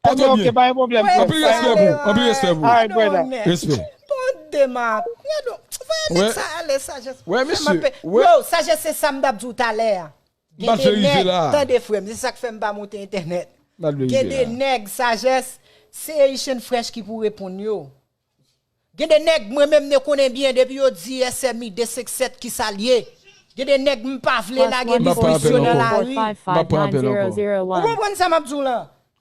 Pòte w byen. Ok, pa gen pwoblèm, frè m. Anpil respè pou ou, anpil respè pou ou. All right, brother. Respè. Bon, Demarco. Gade, voye nèg sa ale, Sajès. Wè, mesye. Yo, Sajès, se sa m t ap di w talè a. Gen de nèg, tande frè m, se sa k fè m pa monte entènèt. Gen de nèg, Sajès, se Echann Fresh ki pou reponn yo. Gen de nèg, mwen menm, ne konnen byen, depi yo di S M I de senk sèt ki sa l ye. Gen de nèg, m pa vle lage biznis yo nan lari. Ou konprann sa m ap di w la?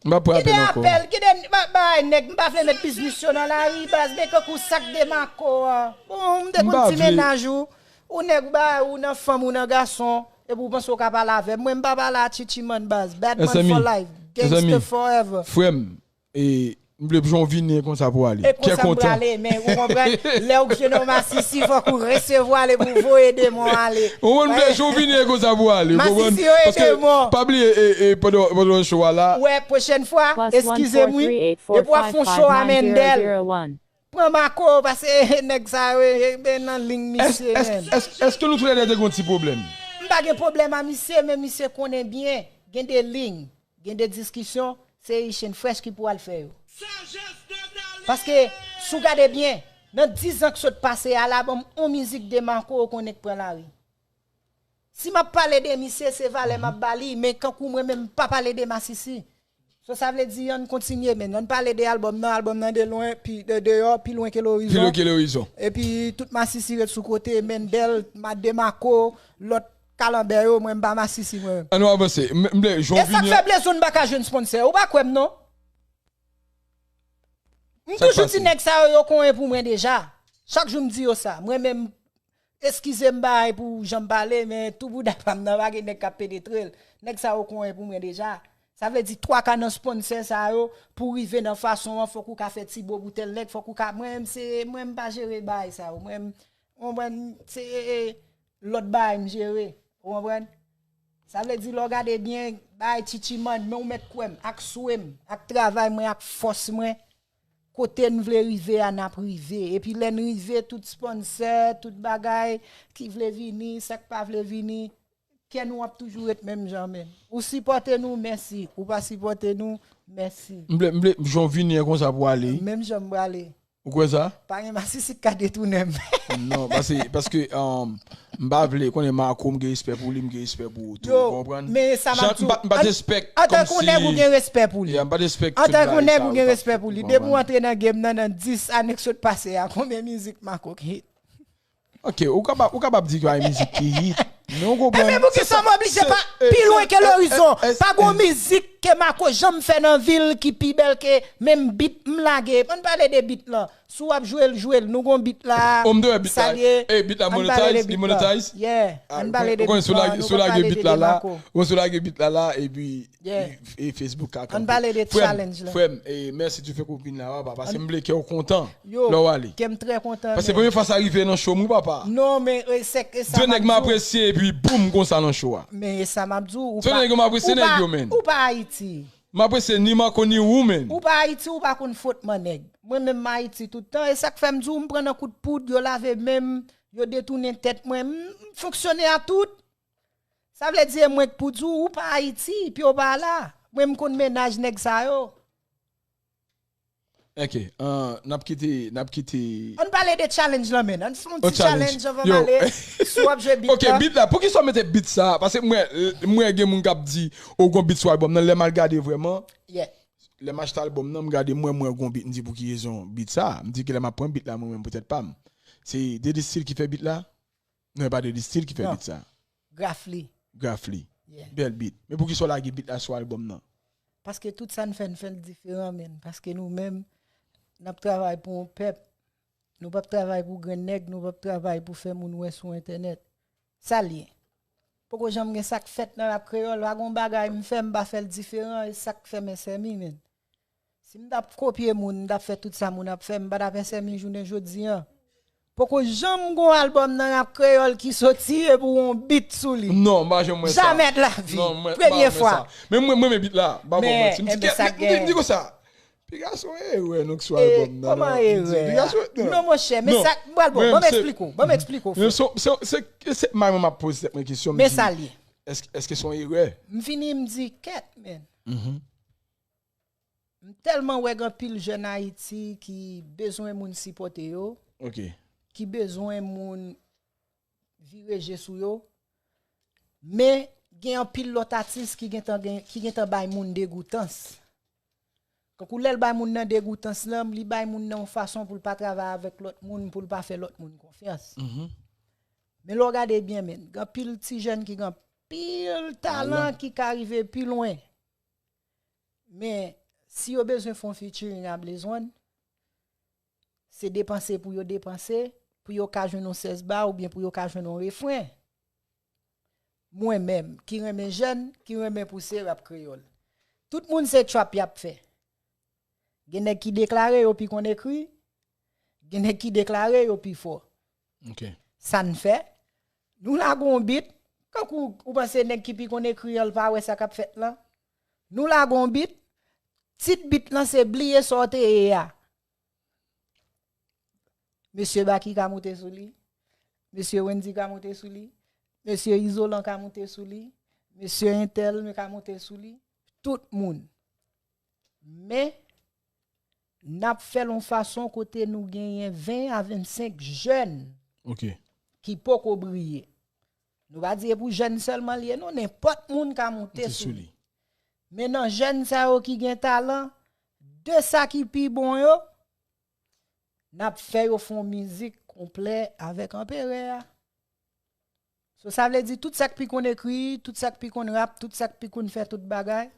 M pa pran apèl ankò. Gen de apèl, gen de ba-, bagay nèg, m pa vle met biznis yo nan lari, baz, men kankou sa k Demarco a. Bon, m te konn ti mennaj ou, ou nèg ba, ou nan fanm, ou nan gason, Epi ou panse ou ka pale avè m? Mwen, m pa pale a Chichi Man baz. Badman for life. Gangster forever. Frè m, e, m vle jan w vini e konsa pou ale. E konsa m prale, men ou konprann? Lè ou jwenn yon masisi, fòk ou resevwa l epi ou voye demon ale. Ou konprann? M vle jan w vini e konsa pou ale. Ou konprann? Masisi yo e demon. Paske, pa bliye, e, e, pandan, pandan show a la. Wè, pwochèn fwa, eskize m, wi. Epi w ap fè yon show a Mendel. Pran Marco, paske nèg sa yo, e, e, ben nan liy misye, men. Èske nou toulède te gen yon ti pwoblèm? M pa gen pwoblèm a misye, men misye konnen byen, gen de liy, gen de diskisyon, se Haitian Fresh ki pou al fè yo. Paske, si w gade byen, nan diz an k sot pase a la, ban m on mizik de Marco ou konnen k pran lari. Si m ap pale de misye, se valè m ap ba li, men kankou mwen menm, m pa pale de masisi. So, sa vle di, ann kontinye, men ann pale de albòm nan, albòm nan de lwen, pi, de, deyò, pi lwen ke lorizon. Pi lwen ke lorizon. Epi, tout masisi ret sou kote, Mendel, Mademaco, lòt kalanbè yo, mwen m pa masisi, mwen menm. Ann nou avanse. M, m vle, jan w vini an. E sa k fè Blaze One pa ka jwenn sponsor, ou pa kwè m, non? M toujou di nèg sa yo, yo konyen pou mwen deja. Chak jou m di yo sa. Mwen menm, eskize m bay pou jan m pale, men tou bouda pa m nan, pa gen nèg k ap penetre l. Nèg sa yo konyen pou mwen deja. Sa vle di twa ka nan sponsor sa yo, pou rive nan fason an, fòk ou ka fè ti bo pou tèl nèg, fòk ou ka, mwen menm se, mwen m pa jere bagay sa yo. Mwen menm, ou konprann, se, e, e, lòt bagay m jere. Ou konprann? Sa vle di, lè w gade byen, bagay Chichi Man, men ou mèt kwè m, ak swe m, ak travay mwen, ak fòs mwen, kote n vle rive a, n ap rive. Epi lè n rive, tout sponsor, tout bagay ki vle vini, sa k pa vle vini, kè nou ap toujou ret menm jan, men. Ou sipòte nou, mèsi. Ou pa sipòte nou, mèsi. M vle, m vle, jan w vini an konsa pou ale. Menm jan m prale. Ou kwè sa? Pa gen masisi k ka detounen m. Non, paske, paske, um, m pa vle, konnen Marco, m gen respè pou li, m gen respè pou ou tou, ou konprann? Men sa m ap di w, m pa t espèk kòmsi. Antanke yon nèg ou gen respè pou li. Yeah, m pa t espèk tout bagay sa yo t ap fèt, ou konprann? Antanke yon nèg ou gen respè pou li. Depi w antre nan game nan, nan dis ane k sot pase a, konbyen mizik Marco ki hit? Ok, ou kapab, ou kapab di ke ay mizik ki hit. Men ou konprann? Ebyen, poukisa m oblije pa pi lwen ke lorizon? Pa gon mizik ke Marco janm fè nan vi l ki pi bèl ke menm beat m lage. Ann pale de beat lan. Si w ap jwe l, jwe l. Nou gon beat la. Oh, m te wè beat la. Sa l ye? Eh, beat la monetize? Li monetize? Yeah. Ann pale de beat lan. Nou pa pale de Marco. Ou si w lage beat la la, epi e Facebook ka kanpe. Ann pale de challenge lan. Frè m, frè m, e mèsi, tu fè kopin la, papa, paske m vle kè w kontan lè w ale. Kè m trè kontan. Paske premye fwa sa rive nan show m, wi, papa. Non, men, e, se, e sa m ap di w. De nèg m apresye, epi boum, konsa nan show a. Men e sa m ap di w, ou pa, ou pa, ou pa Ayiti. M apresye ni Marco, ni ou, menn. Ou pa Ayiti, ou pa konn fwotman nèg. Mwen menm, m Ayiti tout tan, e sa k fè m di w, m pran nan kout poud, yo lave men m, yo detounen tèt mwen, m, m fonksyone a tout. Sa vle di, e mwen k pou di w, ou pa Ayiti, pye w pa la. Mwen, m konn mennaj nèg sa yo. Ok, ah, n ap kite, n ap kite. Ann pale de challenge lan, menn. Ann fè yon ti challenge anvan m ale. Si w ap jwe beat la. Ok, beat la. Poukisa w mete beat sa? Paske mwen, mwen gen moun k ap di, o, gon beat sou album nan. Lè m al gade vrèman, lè m achte album nan, m gade mwen, mwen gon beat, m di pou ki rezon beat sa? M di ke lè m ap pran beat la, mwen menm poutèt pa m. Se Dede Style ki fè beat la? Non, e pa Dede Style ki fè beat sa. Graf Li. Graf Li. Bèl beat. Men poukisa w lage beat la sou album nan? Paske tout sa n fè, n fè l diferan, menn. Paske nou menm, n ap travay pou yon pèp. Nou p ap travay pou grenn nèg, nou p ap travay pou fè moun wè sou entènèt. Sa l ye? Poko janm gen sa k fèt nan rap kreyòl. Pa gon bagay m fè, m pa fè l diferan, e sa k fè m S M I, menn. Si m t ap kopye moun, m t ap fè tout sa moun ap fè, m pa t ap S M I jounen jodi a. Poko janm gon album nan rap kreyòl ki soti epi w yon beat sou li. Non, m pa janm wè sa. Jamè de lavi. Non, mwen, m pa janm wè sa. Premye fwa. Men mwen, mwen renmen beat la. M pa konprann. Si m di, m di, m di konsa. Piga se yon erè, non, ki sou album nan, non. Kòman erè? Piga se, non. Non, monchè, men sa, m pral bon, ban m eksplike w, ban m eksplike w, frè. Se, se, se, se, mwen, mwen, m ap poze tèt mwen kesyon, m di, men sa l ye. Èske, èske se yon erè? M vini, m di, kèt, menn. M tèlman wè gen anpil jèn Ayiti ki bezwen moun sipòte yo, ki bezwen moun vire je sou yo, men gen anpil lòt atis ki gentan gen, ki gentan bay moun degoutans. Kankou lè l bay moun nan degoutans lan, li bay moun nan yon fason pou l pa travay avèk lòt moun, pou l pa fè lòt moun konfyans. Men lè w gade byen, menn, gen anpil ti jèn ki gen anpil talan ki ka rive pi lwen. Men, si yo bezwen fè yon featuring a Blaze One, se depanse pou yo depanse, pou yo ka jwenn yon sèz ba oubyen pou yo ka jwenn yon refren. mwen menm, ki renmen jèn, ki renmen pouse rap kreyòl. Tout moun se trap y ap fè. Gen nèg ki deklare yo pi konn ekri, gen nèg ki deklare yo pi fò. Ok. Sa n fè, nou lage yon bit, kankou ou panse nèg ki pi konn ekri an, l pa wè sa k ap fèt lan? Nou lage yon bit, tit bit lan se bliye sa w te ye a. Mesye Baky ka moute sou li, mesye Wendy ka moute sou li, mesye Izolan ka moute sou li, mesye entèl ka moute sou li, tout moun. Men, n ap fè l yon fason kote nou genyen ven a vennsenk jèn Ok. ki poko briye. Nou pa di e pou jèn sèlman l ye non, nenpòt moun ka moute Moute sou sou li. li. Men nan jèn sa yo ki gen talan, de sa ki pi bon yo, n ap fè yo fè yon mizik konplè avèk Anperè a. So, sa vle di tout sa k pi konn ekri, tout sa k pi konn rap, tout sa k pi konn fè tout bagay.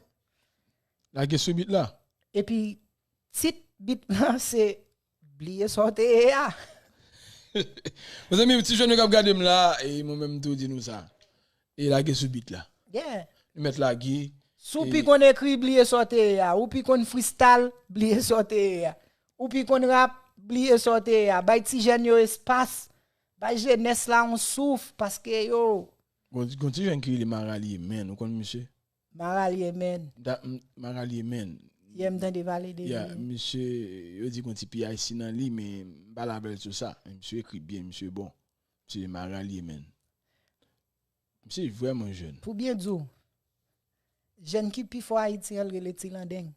Lage sou bit la. Epi, tit bit lan se bliye sa w te ye a. Mezanmi, ti jèn yo k ap gade m la, e mwen menm tou di nou sa. E lage sou bit la. Yeah. Nou mèt lage. Si w pi konn ekri, bliye sa w te ye a. Ou pi konn freestyle, bliye sa w te ye a. Ou pi konn rap, bliye sa w te ye a. Bay ti jèn yo espas. Bay jenès la yon souf, paske yo. Gon, gon ti jèn ki rele Maralye, men, ou konn misye? Maralye, men. Da, m, Maralye, men. Yè m tande pale de Ya, li. Misye, yo di gon ti P I C nan li, men m pa la avè l sou sa. Misye ekri byen, misye bon. Misye Maralye, men. Misye vrèman jèn. Pou byen di w, jèn ki pi fò Ayiti an, l rele Ti Landeng.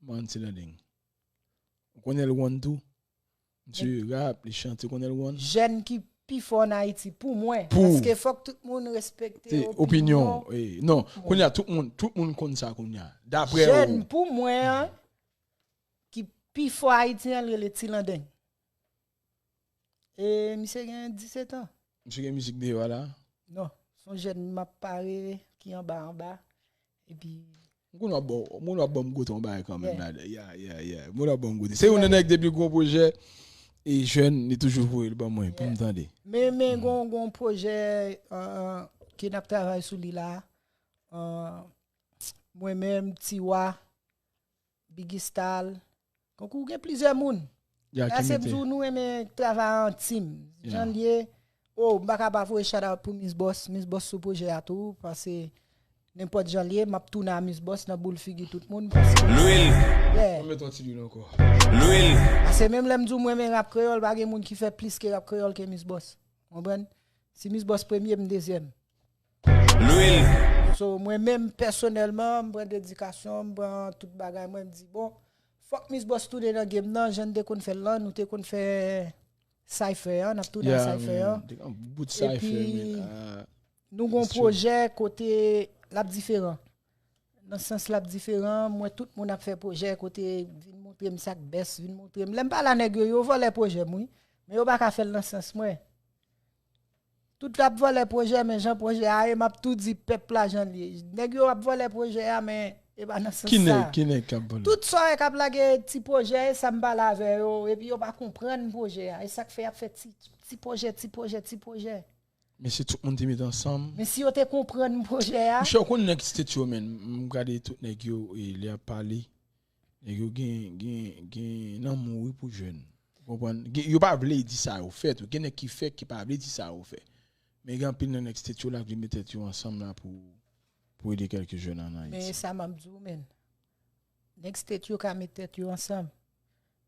Mwen, Ti Landeng. Ou konnen l one tou? Misye rap, li chante, ou konnen l one? Jèn ki pi fò an Ayiti, pou mwen. Pou. Paske fòk tout moun respekte Se opinyon. Opinyon. Eh, non, kounye a, tout moun, tout moun konn sa kounye a. Daprè Jèn, ou. Pou mwen, an, ki pi fò Ayiti an, l rele Ti Landeng. E misye gen disèt an. Misye gen mizik deyò a la? Non, se yon jèn m ap pare ki anba, anba. Epi Moun w ap ban, moun w ap ban m goute yon bagay kanmenm la. Ya, ya, ya. Moun w ap ban m goute. Se youn nan nèg depi gon pwojè, e jèn, li toujou voye l ban mwen, pou m tande. Men, men gon, gon pwojè, euh, ke n ap travay sou li la. Euh, mwen menm, Tiwa, Biggy Stal. Kankou gen plizyè moun. Ya, ki Ase m mete. Di w, nou renmen travay an team. Ya. Jan l ye, oh, m pa ka pa voye shout out pou Miss Boss. Miss Boss sou pwojè a tou, paske nenpòt jan l ye, m ap tounen a Miss Boss nan boul figi tout moun. Paske Lwil, yeah. Mwen met yon ti lwil ankò. lwil, Paske menm lè m di w mwen men rap kreyòl, pa gen moun ki fè plis ke rap kreyòl ke Miss Boss. Konprann? Si Miss Boss premye, m dezyèm. lwil, So, mwen menm pèsonèlman, m pran dedikasyon, m pran tout bagay mwen, m di, bon, fòk Miss Boss tounen nan game nan, jan n te konn fè l lan, nou te konn fè Cypher an, n ap tounen a Ya, Cypher an. men, te gen bout Cypher, Epi, men, ah, Nou gon It's true. Pwojè kote l ap diferan. Nan sans l ap diferan, mwen tout moun ap fè pwojè kote vin montre m sa k bèst, vin montre m. Lè m pale a nèg yo, yo vòlè pwojè m, wi. Men yo pa ka fè l nan sans mwen. Tout ap vòlè pwojè, men jan pwojè a ye, m ap tou di pèp la jan l ye. Nèg yo ap vòlè pwojè a, men e pa nan sans Ki sa. Nèg, ki nèg k ap vòlè? Tout sa w wè k ap lage ti pwojè, e sa m pale avè yo, epi yo pa konprann pwojè a. E sa k fè y ap fè ti, ti pwojè, ti pwojè, ti pwojè. Men si tout moun te met ansanm. Men si yo te konprann pwojè a, Monchè, ou konn nèg state yo, men. M gade tout nèg yo, e lè y ap pale, nèg yo gen, gen, gen lanmou, wi, pou jèn. Ou konprann? Gen, yo pa vle di sa yo fè tou. Gen nèg ki fè, ki pa vle di sa yo fè. Men gen anpil nan nèg state yo la ki vle met tèt yo ansanm la pou, pou ede kèlke jèn an men Ayiti. Sa m ap di w, men. Nèg state yo ka met tèt yo ansanm.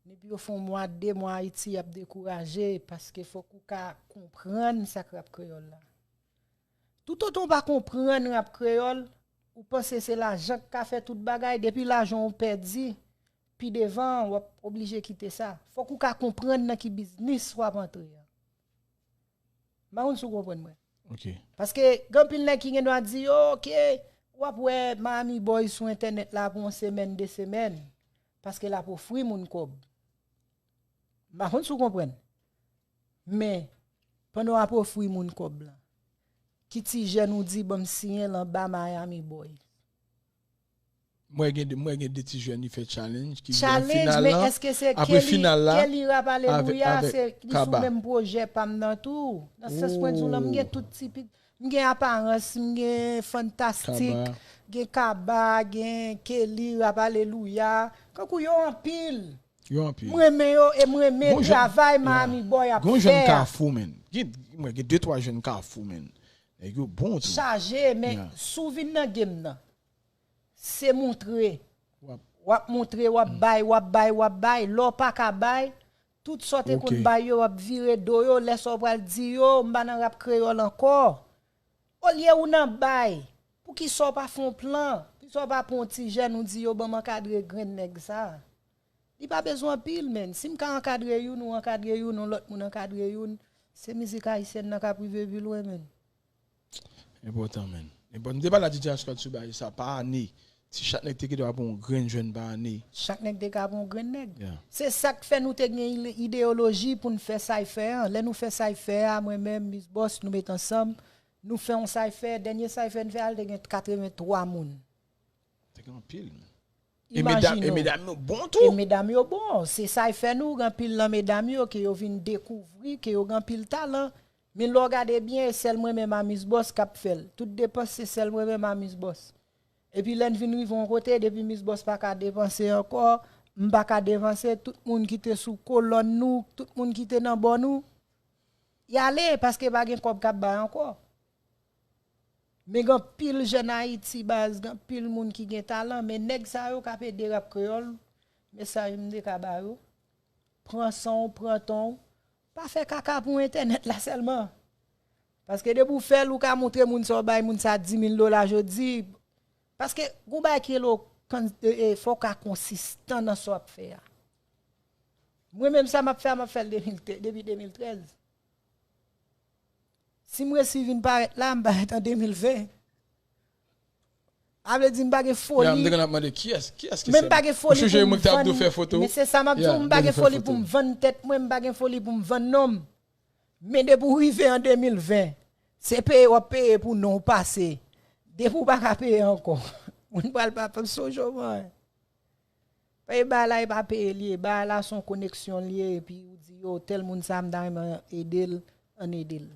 Depi yo fè yon mwa, de mwa Ayiti, y ap dekouraje, paske fòk ou ka konprann sa k rap kreyòl la. Toutotan w pa konprann rap kreyòl, ou panse se lajan k ka fè tout bagay, depi lajan w pèdi, pi devan, w ap oblije kite sa. Fòk ou ka konprann nan ki biznis w ap antre an. M pa konn si w konprann mwen. Ok. Paske gen anpil nèg ki gen dwa di, "Oh, ok, w ap wè Miami Boy sou entènèt la pou yon semèn, de semèn, paske l ap ofri moun kòb." M pa konn si w konprann. Men, pandan w ap ofri moun kòb la, ki ti jèn ou di, "Ban m siyen l anba Miami Boy"? Mwen gen, mwen gen de ti jèn ki fè challenge, ki nan Challenge, final men lan. Èske se Apre Kelly, final la, Kelly rap ale avè- bouya, avèk se li sou Kaba. Menm pwojè pa m nan tou? Nan sans mwen di w lan, m gen tout ti pi-, M gen Aparans, m gen Fantastik, Kaba. Gen Kaba, gen Kelly, Rap Alelouya. Kankou yo anpil. Yo anpil. M renmen yo e m renmen Gon jèn- travay Yeah. Miami Boy ap Gon jèn fè a. Kafou, men. Gen, mwen, gen de twa jèn Kafou, men. Nèg yo bon tou. Chaje, men Yeah. si w vin nan game nan, se montre. W ap- W ap montre, w ap bay, w ap bay, w ap bay. Lè w pa ka bay, tout sa w te Ok. konn bay yo, w ap vire do yo. Lè sa w pral di yo, m pa nan rap kreyòl ankò. Olye ou nan bay, poukisa w pa fè yon plan? Poukisa w pa pran yon ti jèn ou di yo ban m ankadre grenn nèg sa? Li pa bezwen anpil, men. Si m ka ankadre youn, ou ankadre youn, yon lòt moun ankadre youn, se mizik ayisyèn nan k ap rive pi lwen, men. Enpòtan, men. Enpòtan. M te pale a D J Ascot sou bagay sa pa ane. Si chak nèg te kite w ap yon grenn jèn pa ane. Chak nèg te ka pran yon grenn nèg. Yeah. Se sa k fè nou te gen ile- ideyoloji pou n fè sa y fè an. Lè nou fè sa y fè a, mwen menm, Miss Boss, nou met ansanm, nou fè yon sa y fè. Dènye sa y fè n fè a, l te gen katrevenntwa moun. Te gen anpil, men. E medam, Imajine e w. medam yo bon E tou. medam yo bon, se sa y fè nou, gen anpil nan medam yo ke yo vin dekouvri, ke yo gen anpil talan. Men lè w gade byen, e sèl mwen menm a Miss Boss k ap fè l. Tout depans se sèl mwen menm a Miss Boss. Epi lè n vin rive yon kote, depi Miss Boss pa ka depanse ankò, m pa ka depanse, tout moun ki te sou kolòn nou, tout moun ki te nan bò nou, y ale paske pa gen kòb k ap bay ankò. Men gen anpil jèn Ayiti, baz, gen anpil moun ki gen talan, men nèg sa yo k ap ede rap kreyòl, mesaj m te ka ba yo, pran san w, pran tan w, pa fè kaka pou entènèt la sèlman. Paske depi w fè l, ou ka montre moun sa w bay moun sa dis mil dola jodi. Paske gon bagay ki rele kan- e, e, fò w ka konsistan nan sa w ap fè a. Mwen menm sa m ap fè a, m ap fè l de mil te- depi de mil trèz. Si m resi vin parèt la, m parèt an de mil ven. A vle di m pa gen Ya, m foli. te konn ap mande kiyès, kiyès ki Men m pa gen foli Ou sonje pou m mwen ki te ap di w vann. fè foto? Men se sa m ap di Ya, w, m pa m te gen fè foli foto. Pou m vann tèt mwen, m pa gen foli pou m vann non m. Men depi w rive an de mil ven, se peye w ap peye pou non w pase. Depi w pa ka peye ankò, moun pral pa p ap sonje w, man. Paske bagay la e pa peye l ye, bagay la se yon koneksyon l ye, epi ou di yo, tèl moun sa m ta renmen ede l, ann ede l.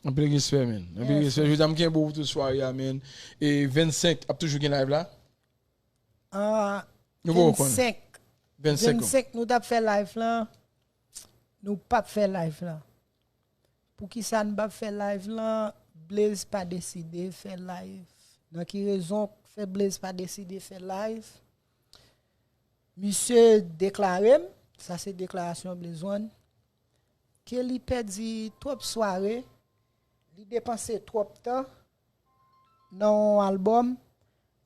Anpil respè, men. Anpil Yes, respè. Jodi a m kenbe w pou tout sware a, men. E vennsenk, ap toujou gen live la? Ah, Nou poko konn. vennsenk. Vennsenk. Vennsenk, nou t ap fè live lan. Nou p ap fè live lan. Poukisa n p ap fè live lan? Blaze pa deside fè live. Nan ki rezon k fè Blaze pa deside fè live? Misye deklare m, sa se deklarasyon Blaze One, ke li pèdi twòp sware, li depanse twòp tan nan yon albòm,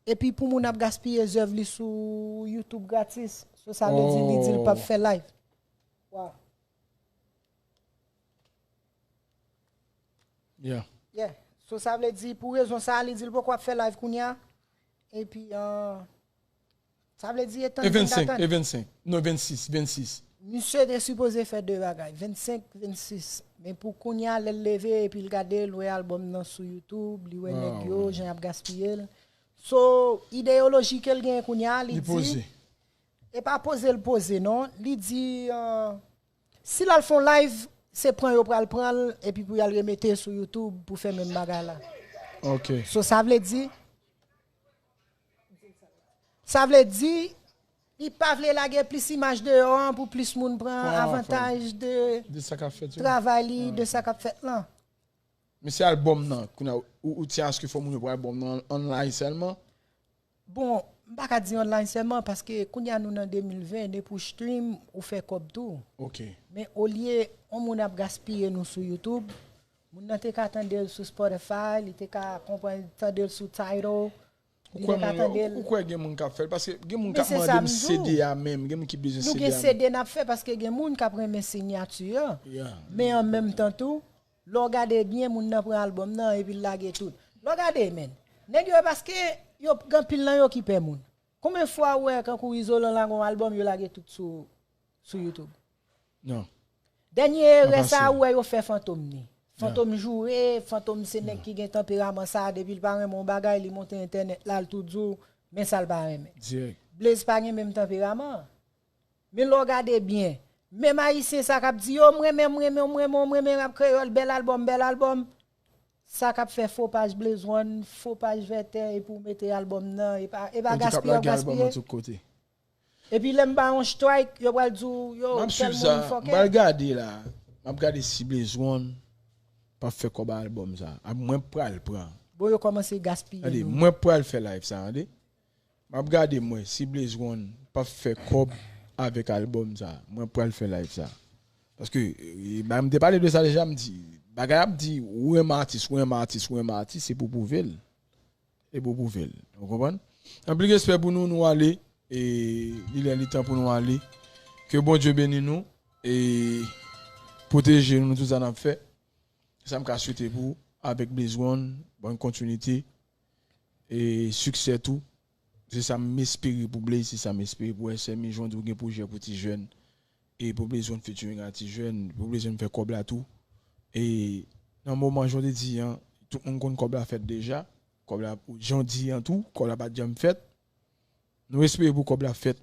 epi pou moun ap gaspiye zèv li sou YouTube gratis. So sa vle di li di l p ap fè live. Wow. Yeah. Yeah. So sa vle di pou rezon sa a, li di l poko ap fè live kounye a. Epi, euh, sa vle di etan E vennsenk, e vennsenk. Non, vennsis, vennsis. Misye te sipoze fè de bagay, vennsenk, vennsis. Men pou kounye a, lè l leve epi l gade, l wè albòm nan sou YouTube, li wè nèg yo, jan y ap gaspiye l. So, ideyoloji ke l genyen kounye a, li Li poze. E pa poze l poze, non. Li di, euh, si l al fè yon live, se pran yo pral pran l, epi pou y al remete sou YouTube pou fè menm bagay la. Ok. So, sa vle di, sa vle di, li pa vle lage plis imaj deyò an pou plis moun pran Pran avantaj de De sa k ap fèt yo. travay li, de sa k ap fèt lan. Men se albòm nan. Kounye a, ou, ou tyen aske fò moun yo pran albòm nan online sèlman? Bon, m pa ka di online sèlman, paske kounye a nou nan de mil ven, depi w stream, ou fè kòb tou. Ok. Men olye yon moun ap gaspiye nou sou YouTube, moun nan te ka tande l sou Spotify, li te ka konprann tande l sou Tidal, Ou li kwè te ka moun tande yo, l. ou kwè gen moun k ap fè l? Paske gen moun k Men ap se sa mande m m di w. C D a menm, gen moun ki bezwen Nou C D gen a. C D n ap fè paske gen moun k ap renmen sinyati an. Yeah. Men an menm tan tou, lè w gade byen, moun nan pran albòm nan epi l lage tout. Lè w gade, men, nèg yo, paske yo gen anpil nan yo ki pè moun. Konbyen fwa ou wè kankou Izolan lage yon albòm, yo lage tout sou, sou YouTube? Non. Dènye erè sa Pase. Ou wè yo fè Fantom ni. Fantom joure, Fantom se nèg ki gen tanperaman sa, depi l pa renmen yon bagay, li monte entènèt la, l tou di w, men sa l pa renmen. Dirèk. Blaze pa gen menm tanperaman an. Men lè w gade byen, menm Ayisyen sa k ap di, yo, m renmen, m renmen, m renmen, m renmen rap kreyòl, bèl albòm, bèl albòm. sa k ap fè fo paj Blaze One, fo paj Vètè, epi w mete albòm nan, e pa, e pa gaspiye w ap gaspiye. Epi lè m ba yon strike, yo pral di w, yo, tèl moun fòkè. M ap gade la. M ap gade si Blaze One p ap fè kòb a albòm sa. A, mwen pral pran. Bon, yo kòmanse gaspiye nou. Mwen pral fè live sa, tande. M ap gade mwen si Blaze One p ap fè kòb avèk albòm sa. Mwen pral fè live sa. Paske, e, m te pale de sa deja, m di, bagay ap di, ou renmen atis, ou renmen atis, ou renmen atis, se pou pwouve l. E pou pwouve l. Ou konprann? Anpil respè pou nou, nou ale. E li lè li tan pou nou ale. Ke Bondye beni nou. E pwoteje nou nan tout sa n ap fè. Sa m ka swete pou avèk Blaze One, bòn kontinite. E siksè tou. Se sa m espere pou Blaze, se sa m espere pou S M I, jan w di w gen pwojè pou ti jèn. E pou Blaze One featuring a ti jèn, pou Blaze One fè kòb la tou. E nan moman jan w te di an, tout moun konn kòb la fèt deja. Kòb la, jan w di an tou, kòb la pa t janm fèt. Nou espere pou kòb la fèt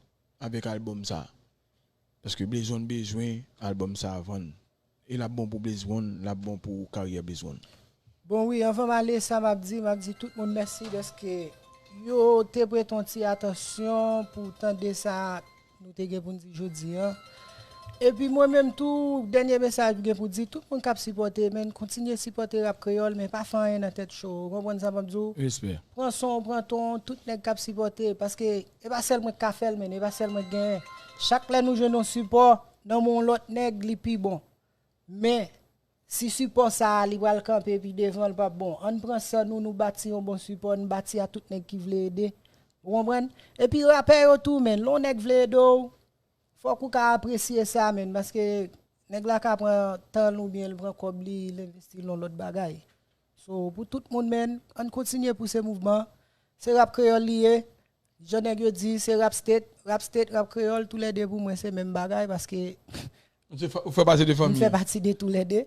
avèk albòm sa. Paske Blaze One bezwen albòm sa vann. E l ap bon pou Blaze One, l ap bon pou karyè Blaze One. Bon wi, anvan m ale, sa m ap di, m ap di tout moun mèsi dèske yo te prete yon ti atansyon pou tande sa nou te gen pou n di jodi an. Epi mwen menm tou, dènye mesaj m gen pou di, tout moun k ap sipòte, men kontinye sipòte rap kreyòl, men pa fè anyen nan tèt cho. Ou konprann sa m ap di w? Respè. Pran son w, pran ton w, tout nèg k ap sipòte, paske e pa sèl mwen k ka fè l, men e pa sèl mwen k genyen. Chak lè nou jwenn yon sipò nan men yon lòt nèg, li pi bon. Men, si sipò sa a, li pral kanpe pi devan, l p ap bon. Ann pran san nou, nou bati yon bon sipò, n bati a tout nèg ki vle ede. Ou konprann? Epi rapè yo tou, men, lè yon nèg vle ede w, fòk ou ka apresye sa, men, paske nèg la ka pran tan l oubyen l pran kòb li, l envesti l nan lòt bagay. So, pou tout moun, men, ann kontinye pouse mouvman. Se rap kreyòl li ye. Jan nèg yo di, se rap state, rap state, rap kreyòl, toulède pou mwen se menm bagay, paske ou fè pati de fanmi. M fè pati de toulède.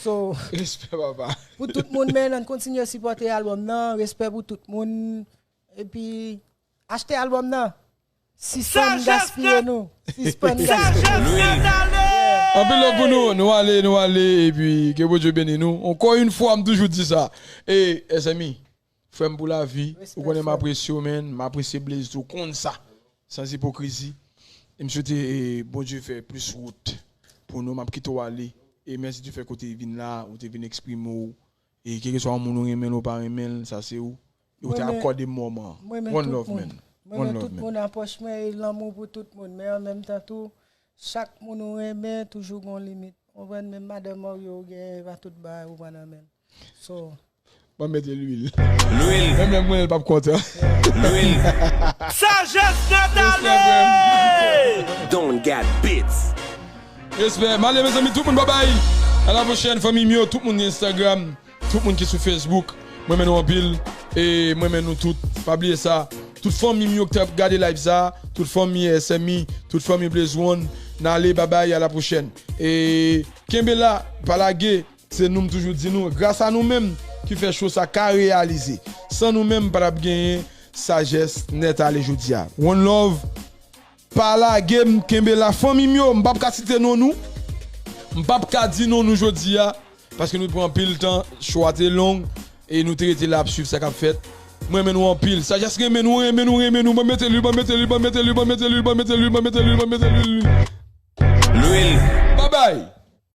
So, respè, papa. Pou tout moun, men, ann kontinye sipòte albòm nan, respè pou tout moun. Epi, achte albòm nan. Sispann gaspiye nou. Sispann gaspiye nou. Anpil love pou nou. Nou ale, nou ale, epi ke Bondye beni nou. Ankò yon fwa, m toujou di sa. E, S M I, frè m pou lavi, ou konnen m apresye w, men, m apresye Blaze tou, konn sa, sans hypocrisie. E m swete, e, Bondye fè plis wout pou nou, m ap kite w ale. E mèsi di fè ke w te vin la, ou te vin eksprime w. E kèlkeswa yon moun ou renmen l ou pa renmen l, sa se ou. E ou te akòde m moman. One love, man. Mwen renmen tout moun nan pwòch mwen, e lanmou pou tout moun. Men an menm tan tou, chak moun ou renmen, toujou gen yon limit. Ou konprann? Menm madanm ou yo ou genyen, e pa tout bagay ou pran nan men l. So, ban m mete lwil. Lwil. Menm lè m konnen l p ap kontan. Lwil. Sagesse Nathalie! Don Gad Beats. Respè. M ale, mezanmi, tout moun, babay. A la pwochèn, fanmi m yo, tout moun gen Instagram, tout moun ki sou Facebook. Mwen renmen nou anpil. E mwen renmen nou tout. Pa bliye sa. Tout fanmi m yo ki t ap gade live sa, tout fanmi S M I, tout fanmi Blaze One, n ale, babay, a la pwochèn. E kenbe la, pa lage. Se nou m toujou di nou, gras a nou menm ki fè show sa ka reyalize. San nou menm, pa t ap genyen Sagesse Nèt Ale jodi a. One love, pa lage m, kenbe la. Fanmi m yo, m p ap ka site non nou. M p ap ka di non nou jodi a, paske nou te pran anpil tan, show a te long, e nou te rete la ap swiv sa k ap fèt. Mwen renmen nou anpil. Sagesse renmen nou, renmen nou, renmen nou. Ban m mete lwil, ban m mete lwil, ban m mete lwil, ban m mete lwil. Lwil. Babay.